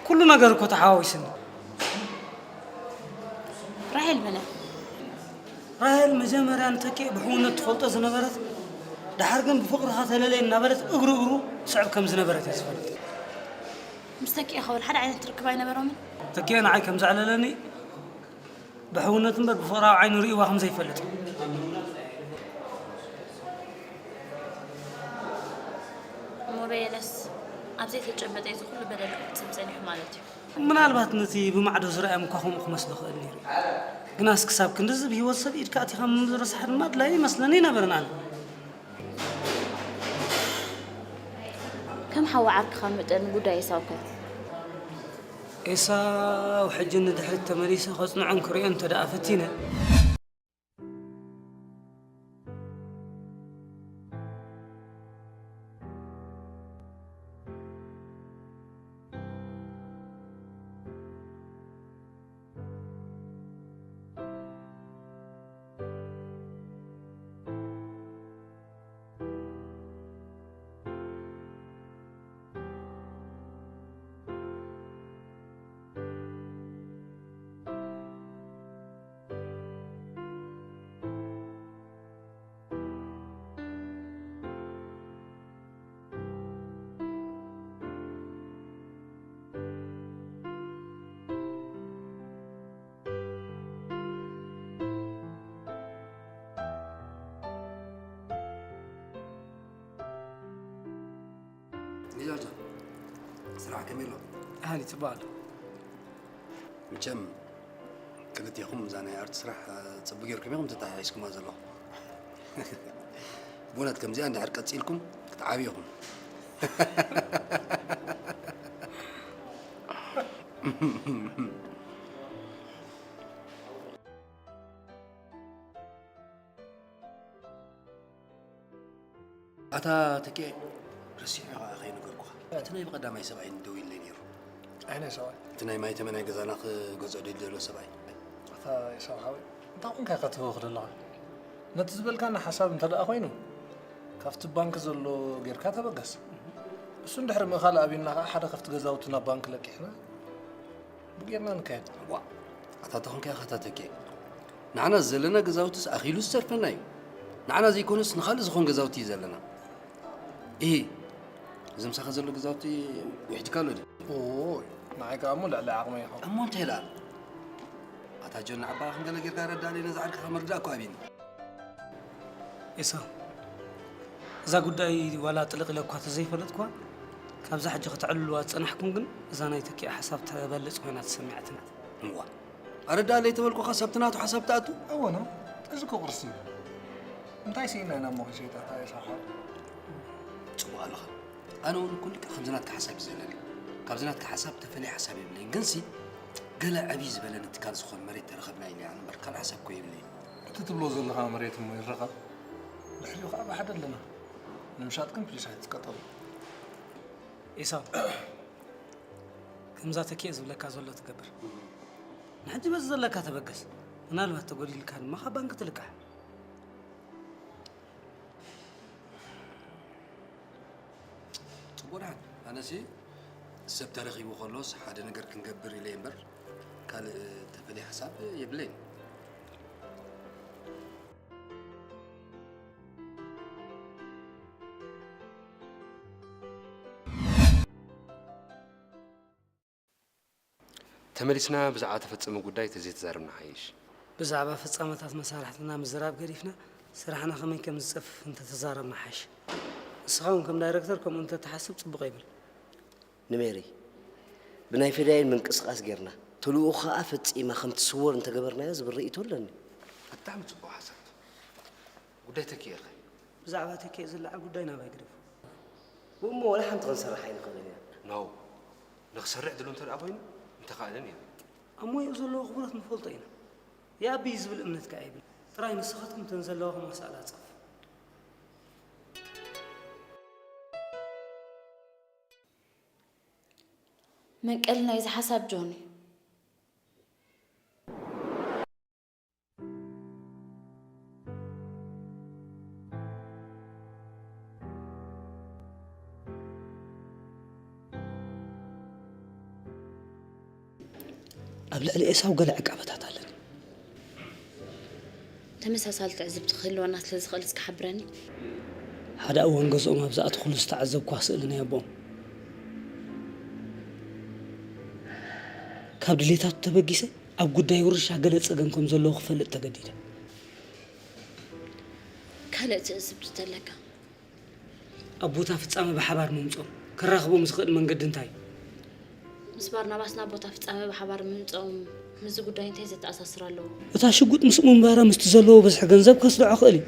ኩሉ ነገር እኮ ተሓዋዊስኒ። ራሄል መነ? ራሄል መጀመርያ ንተኪኤ ብሕውነት ትፈልጦ ዝነበረት፣ ደሓር ግን ብፍቕርኻ ተለለየ እናበለት እግሩ እግሩ ትስዕብ ከም ዝነበረት እየ ዝፈልጥ። ምስ ተኪኤ ኸወል ሓደ ዓይነት ርክብ ኣይነበሮምን? ተኪኤ ንዓይ ከም ዘዕለለኒ ብሕውነት እምበር ብፍቕራዊ ዓይኑ ርእይዋ ከም ዘይፈልጥ። እሞ በየነስ ኣብ ዘይተጨበጠ እዚ ኩሉ በደል ክፍጽም ጸኒሑ ማለት እዩ። ምናልባት ነቲ ብማዕዶ ዝረኣየ እኳ ከምኡ ክመስሎ ክእል ነይሩ እዩ። ግናስ ክሳብ ክንድዚ ብህይወት ሰብ ኢድካ ኣቲኻ ምምዝራስኻ ድማ ኣድላዪ ይመስለኒ ኣይነበረን ኣነ። ከም ሓዊ ዓርክኻ መጠን ጉዳይ ኤሳው ከ? ኤሳው ሕጂ ንድሕሪት ተመሊሰ ከጽንዖን ክርእዮን እንተ ደኣ ፈቲነ፣ ሊዛዛ፣ ስራሕ ከመይ ኣሎ? ኣህሊ፣ ጽቡቕ ኣሎ። መቸም ክልቴኹም እዛ ናይ ኣርት ስራሕ፣ እ፣ ጽቡቕ ጌርኩም ኢኹም ተተሓሒዝኩማ ዘለኹም። ብእውነት ከምዚኣ እንድሕር ቀጺልኩም ክትዓብዩ ኢኹም። ኣታ ተኬ፣ ረሲዐ ኸዓ ከይነገርኩኻ። እቲ ናይ ብቐዳማይ ሰብኣይ ደዊሉለይ ነይሩ። ኣየናይ ሰብኣይ? እቲ ናይ ማይ ተመን ናይ ገዛና ክገዝኦ ደልዩ ዘሎ ሰብኣይ። ኣታ ኤሳው ሓወይ፣ እንታይ ኮንካ ኢኻ ትህውኽ ዘለኻ? ነቲ ዝበልካኒ ሓሳብ እንተ ደኣ ኮይኑ፣ ካብቲ ባንክ ዘሎ ጌርካ ተበገስ። እሱ እንድሕሪ ምእኻል ኣብዩና ኸዓ ሓደ ካብቲ ገዛውቲ ናብ ባንክ ለቂሕና፣ ብጌርና ንካየድ። ዋእ፣ ኣታ ተኾንካ ኢኻ ኣታ ተኬ። ንዓና ዘለና ገዛውትስ ኣኺሉ ዝተርፈና እዩ። ንዓና ዘይኮነስ ንኻልእ ዝኾን ገዛውቲ እዩ ዘለና። እሂ፣ እዚ ምሳኻ ዘሎ ገዛውቲ ውሒድካ ኣሎ ድዩ? ኦይ፣ ንዓይ ከኣ እሞ ልዕሊ ዓቕመይ ይኸውን። እሞ እንታይ ደኣ? ኣታ ጆን፣ ንዓባኻ ከም ገለ ጌርካ ረዳእለይ፣ ነዛ ዓርክኻ ምርዳእ እኮ ኣብዩኒ። ኤሳው፣ እዛ ጉዳይ ዋላ ጥልቕ ኢለ እኳ ተዘይፈለጥኩዋ፣ ካብዛ ሕጂ ከተዕልሉዋ ዝጸናሕኩም ግን እዛ ናይ ተኪኣ ሓሳብ ትበልጽ ኮይና ተሰሚዓትና። እዋ፣ ኣረዳእለይ ተበልኩኻስ ኣብቲ ናቱ ሓሳብ ትኣቱ? እወ ነው፣ እዚ እኮ ቅርሲ እዩ። እንታይ ስኢና ኢና እሞ ክንሸይጣ እታ ኤሳው ሓው? ጽቡቕ ኣለኻ። ኣነ እውን እኮ ልክዕ ከምዚ ናትካ ሓሳብ እዩ ዘለኒ። ካብዚ ናትካ ሓሳብ ተፈልየ ሓሳብ የብለይን። ግንሲ ገለ ዕብይ ዝበለ ንትካል ዝኾን መሬት ተረኸብና ኢለ እየ እምበር ካልእ ሓሳብ እኮ የብለይን። እቲ ትብሎ ዘለኻ መሬት እሞ ይረኸብ፣ ድሕሪኡ ከዓ ብሓደ ኣለና። ንምሻጥ ግን ፕሊስ ኣይትቀጠሉ። ኤሳው፣ ከምዛ ተኪኤ ዝብለካ ዘሎ ትገብር። ንሕጂ በዚ ዘለካ ተበገስ። ምናልባት ተጎዲልካ ድማ ካብ ባንክ ትልቃሕ። ጽቡቕ ደሓን። ኣነሲ ሰብ ተረኺቡ ከሎስ ሓደ ነገር ክንገብር ኢለ እምበር ካልእ ተፈልየ ሓሳብ የብለይን። ተመሊስና ብዛዕባ ተፈጸመ ጉዳይ ተዘይተዛረብና ሓይሽ። ብዛዕባ ፍጻመታት መሳርሕትና ምዝራብ ገዲፍና፣ ስራሕና ከመይ ከም ዝጸፍፍ እንተተዛረብና ሓይሽ። ንስኻ እውን ከም ዳይረክተር ከምኡ እንተትሓስብ ጽቡቕ ይብል። ንሜሪ፣ ብናይ ፌዳይን ምንቅስቓስ ጌርና፣ ተልእኾ ኸኣ ፈጺማ ከም ትስወር እንተገበርናዮ ዝብል ርእይቶ ኣለኒ። ብጣዕሚ ጽቡቕ ሓሳብ። ጉዳይ ተኪኤ ኸ? ብዛዕባ ተኪኤ ዝለዓል ጉዳይ ናባይ ግደፎ። ብኡ እሞ ወላ ሓንቲ ክንሰርሕ ኣይንኽእልን ኢና። ኖ፣ ንኽሰርሕ ድሉ እንተ ደኣ ኮይኑ፣ እንተኻእለን ኢና። ኣብ ሞያኡ ዘለዎ ክብረት ንፈልጦ ኢና። ይኣቢ እዩ ዝብል እምነት ከኣ የብለይን። ጥራይ ንስኻትኩም እተን ዘለዋኹም ኣሳእላ ጸፍ። መንቀሊ ናይዚ ሓሳብ ጆን እዩ። ኣብ ልዕሊ ኤሳው ገለ ዕቃበታት ኣለኒ። ተመሳሳሊ ትዕዝብቲ ክህልወና ስለ ዝኽእል እስኪ ሓብረኒ። ሓደ እዋን ገዝኦም ኣብ ዝኣተኹሉ ዝተዓዘብኳ ስእሊ ናይ ኣቦኦም። ካብ ድሌታቱ ተበጊሰ ኣብ ጉዳይ ውርሻ ገለ ጸገም ከም ዘለዎ ክፈልጥ ተገዲደ። ካልእ ትዕዝብቲ ተለካ? ኣብ ቦታ ፍጻመ ብሓባር ምምጾም ከራኽቦም ዝኽእል መንገዲ እንታይ እዩ? ምስ ባርናባስ ናብ ቦታ ፍጻመ ብሓባር ምምጾም ምስዚ ጉዳይ እንታይ ዘተኣሳስር ኣለዎ? እታ ሽጉጥ ምስ ምንባራ ምስቲ ዘለዎ ብዝሒ ገንዘብ ከስርዖ ክእል እዩ።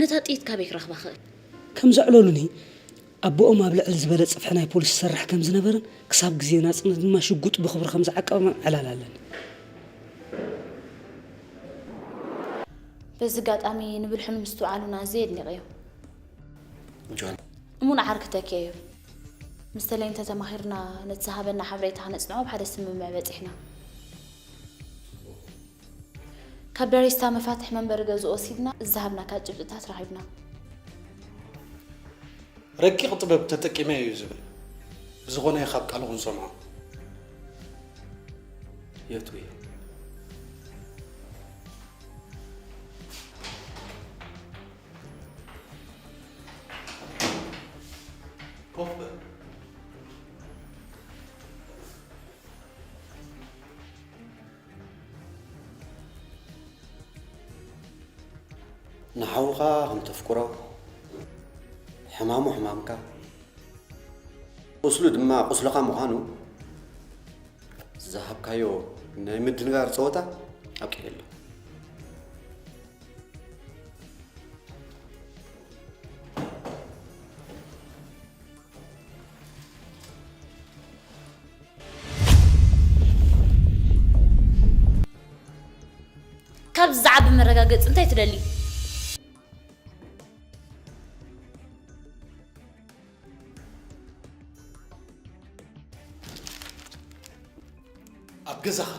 ነታ ጥይት ካበይ ክረኽባ ክእል? ከም ዘዕለሉኒ፣ ኣቦኦም ኣብ ልዕሊ ዝበለ ጽፍሒ ናይ ፖሊስ ይሰርሕ ከም ዝነበረን ክሳብ ግዜ ናጽነት ድማ ሽጉጥ ብኽብሪ ከም ዝዓቀበ ዕላል ኣለኒ። በዚ ኣጋጣሚ ንብልሑ ንምስትውዓሉና ኣዝየ የድንቐዮ። ጆን። እሙን ዓርኪ ተኪኤ እዩ። ምስ ተለይን ተተማኺርና ነቲ ዝሃበና ሓበሬታ ክነጽንዖ ኣብ ሓደ ስምምዕ በጺሕና። ካብ ደሬስታ መፋትሕ መንበሪ ገዝኡ ወሲድና፣ ዝሃብናካ ጭብጥታት ረኺብና። ረቂቕ ጥበብ ተጠቂመ እዩ ዝብል። ብዝኾነ ካብ ቃሉ ክንሰምዖ። የቱ እዩ? ኮፍ በል። ንሓውኻ ከም ተፍቅሮ፣ ሕማሙ ሕማምካ፣ ቁስሉ ድማ ቁስልኻ ምዃኑ ዝሃብካዮ ናይ ምድንጋር ጸወታ ኣብቂዑ ኣሎ። ካብዚ ዝዓቢ መረጋገጺ እንታይ ትደሊ? ኣብ ገዛኻ፣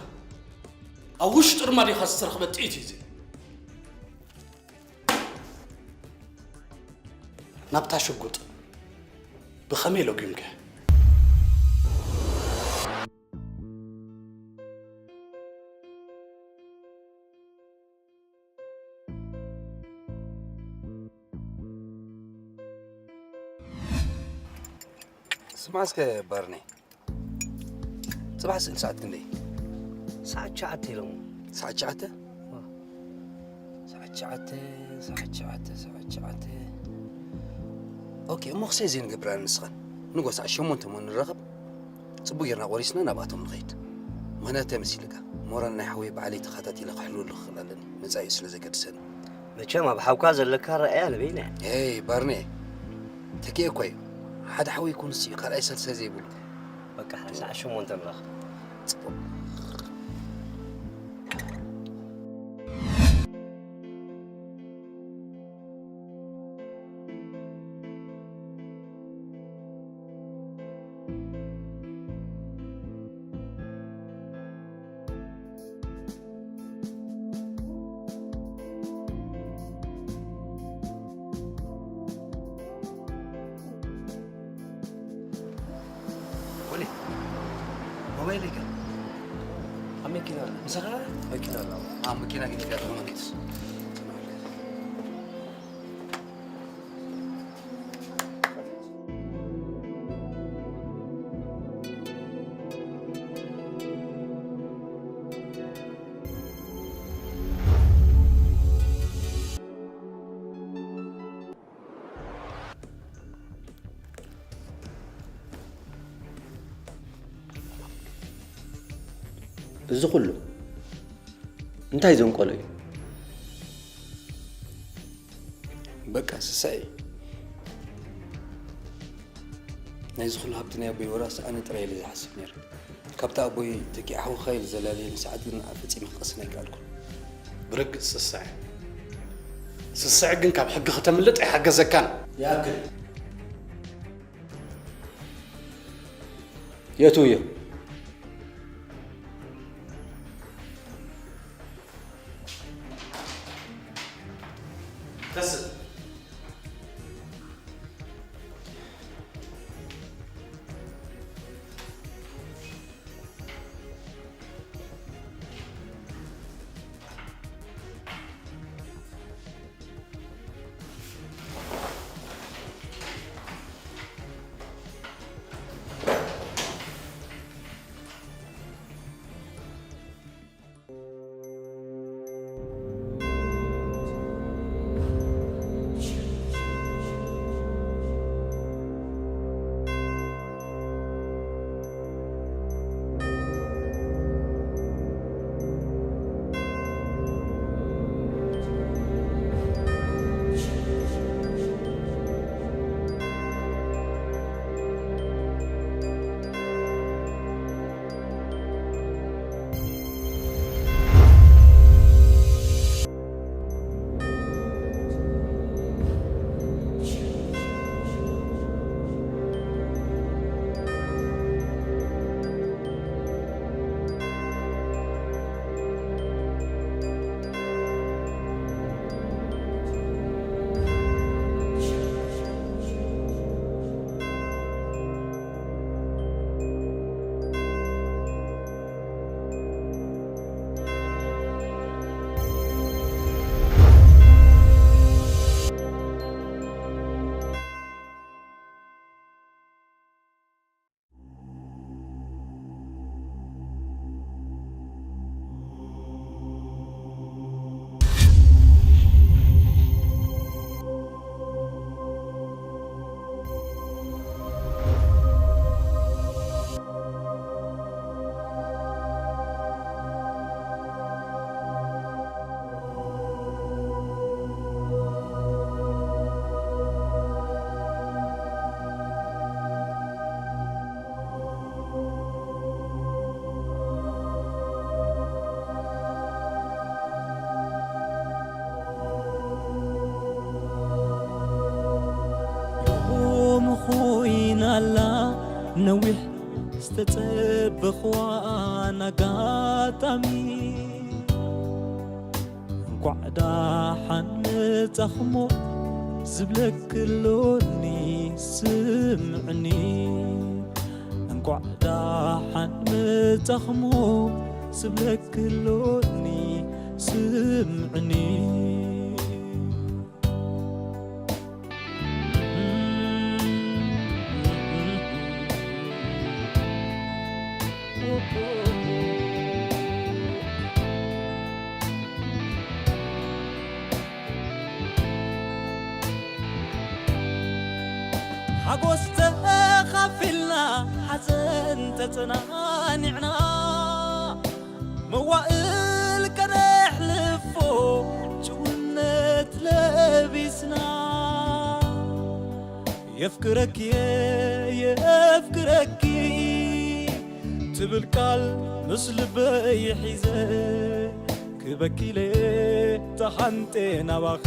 ኣብ ውሽጢ ድማ ዲኻ ዝተረኽበ ጥይት እዩ እዚ። ናብታ ሽጉጥ ብኸመይ ለጒምካ? ስማዕ እስከ ባርኔ፣ ጽባሕ ስእሊ ሰዓት ክንደይ? ሰዓት ትሽዓተ ኢሎም። ሰዓት ትሽዓተ? እወ። ሰዓት ትሽዓተ፣ ሰዓት ትሽዓተ፣ ሰዓት ትሽዓተ። ኦኬ፣ እሞ ክሰይ ዘይንገብር ኣነ ንስኻን። ንጎ ሰዓት ሸሞንተ እሞ ንራኸብ። ጽቡቕ ጌርና ቆሪስና ናብኣቶም ንኸይድ። ምኽንያቱ እንታይ መሲልካ? ሞራል ናይ ሓወይ ባዕለይ ተኸታቲለ ክሕልወሉ ክኽእል ኣለኒ። መጻኢኡ ስለ ዘገድሰኒ። መቸም ኣብ ሓውካ ዘለካ ረኣያ ንበይና እያ። ሄይ ባርኔ፣ ተኪኤ እኮ እዩ። ሓደ ሓወይ ይኩንሲ ካልኣይ ሳልሳይ ዘይብሉ። በቃ፣ ሰዓት ሸሞንተ ንራኸብ። ጽቡቕ። ወሊ፣ ሞባይለይ ከ? ኣብ መኪና ኣላ። ምሳኻ? መኪና ኣላ። ኣብ መኪና ግን ይፈትዋ ማለት። እዚ ኩሉ እንታይ ዘንቀሎ እዩ? በቃ ስሳይ፣ ናይዚ ኩሉ ሃብቲ ናይ ኣቦይ ወራስ ኣነ ጥራይ ኢለ ዝሓስብ ነይረ። ካብቲ ኣቦይ ተኪእ ሓውኻ ኢሉ ዘላለየኒ ሰዓት ግን ፈጺመ ክቐስን ኣይከኣልኩን። ብርግጽ ስሳይ፣ ስሳይ ግን ካብ ሕጊ ከተምልጥ ኣይሓገዘካን። ይኣክል። የእትውዮ። ተስእ። ዮም ኮይና ኣላ ነዊሕ ዝተጸበኽዋን ኣጋጣሚ። እንኳዕ ደሓን መጻኹሞ ዝብለኪ ኣሎኒ ስምዕኒ። እንኳዕ ደሓን መጻኹሞ ዝብለኪ ኣሎኒ ስምዕኒ። ሓጎስ ተኻፊልና፣ ሓዘን ተጸናኒዕና፣ መዋእል ከነሕልፎ ጭውነት ለቢስና። የፍቅረኪ፣ የፍቅረኪ ትብል ቃል ምስ ልበይ ሒዘ፣ ክበኪለ ተሓንጤ ናባኺ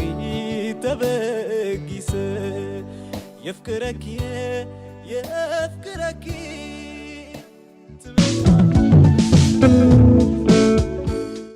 ተበጊሰ። የፍቅረኪ፣ የፍቅረኪ ትብል ቃል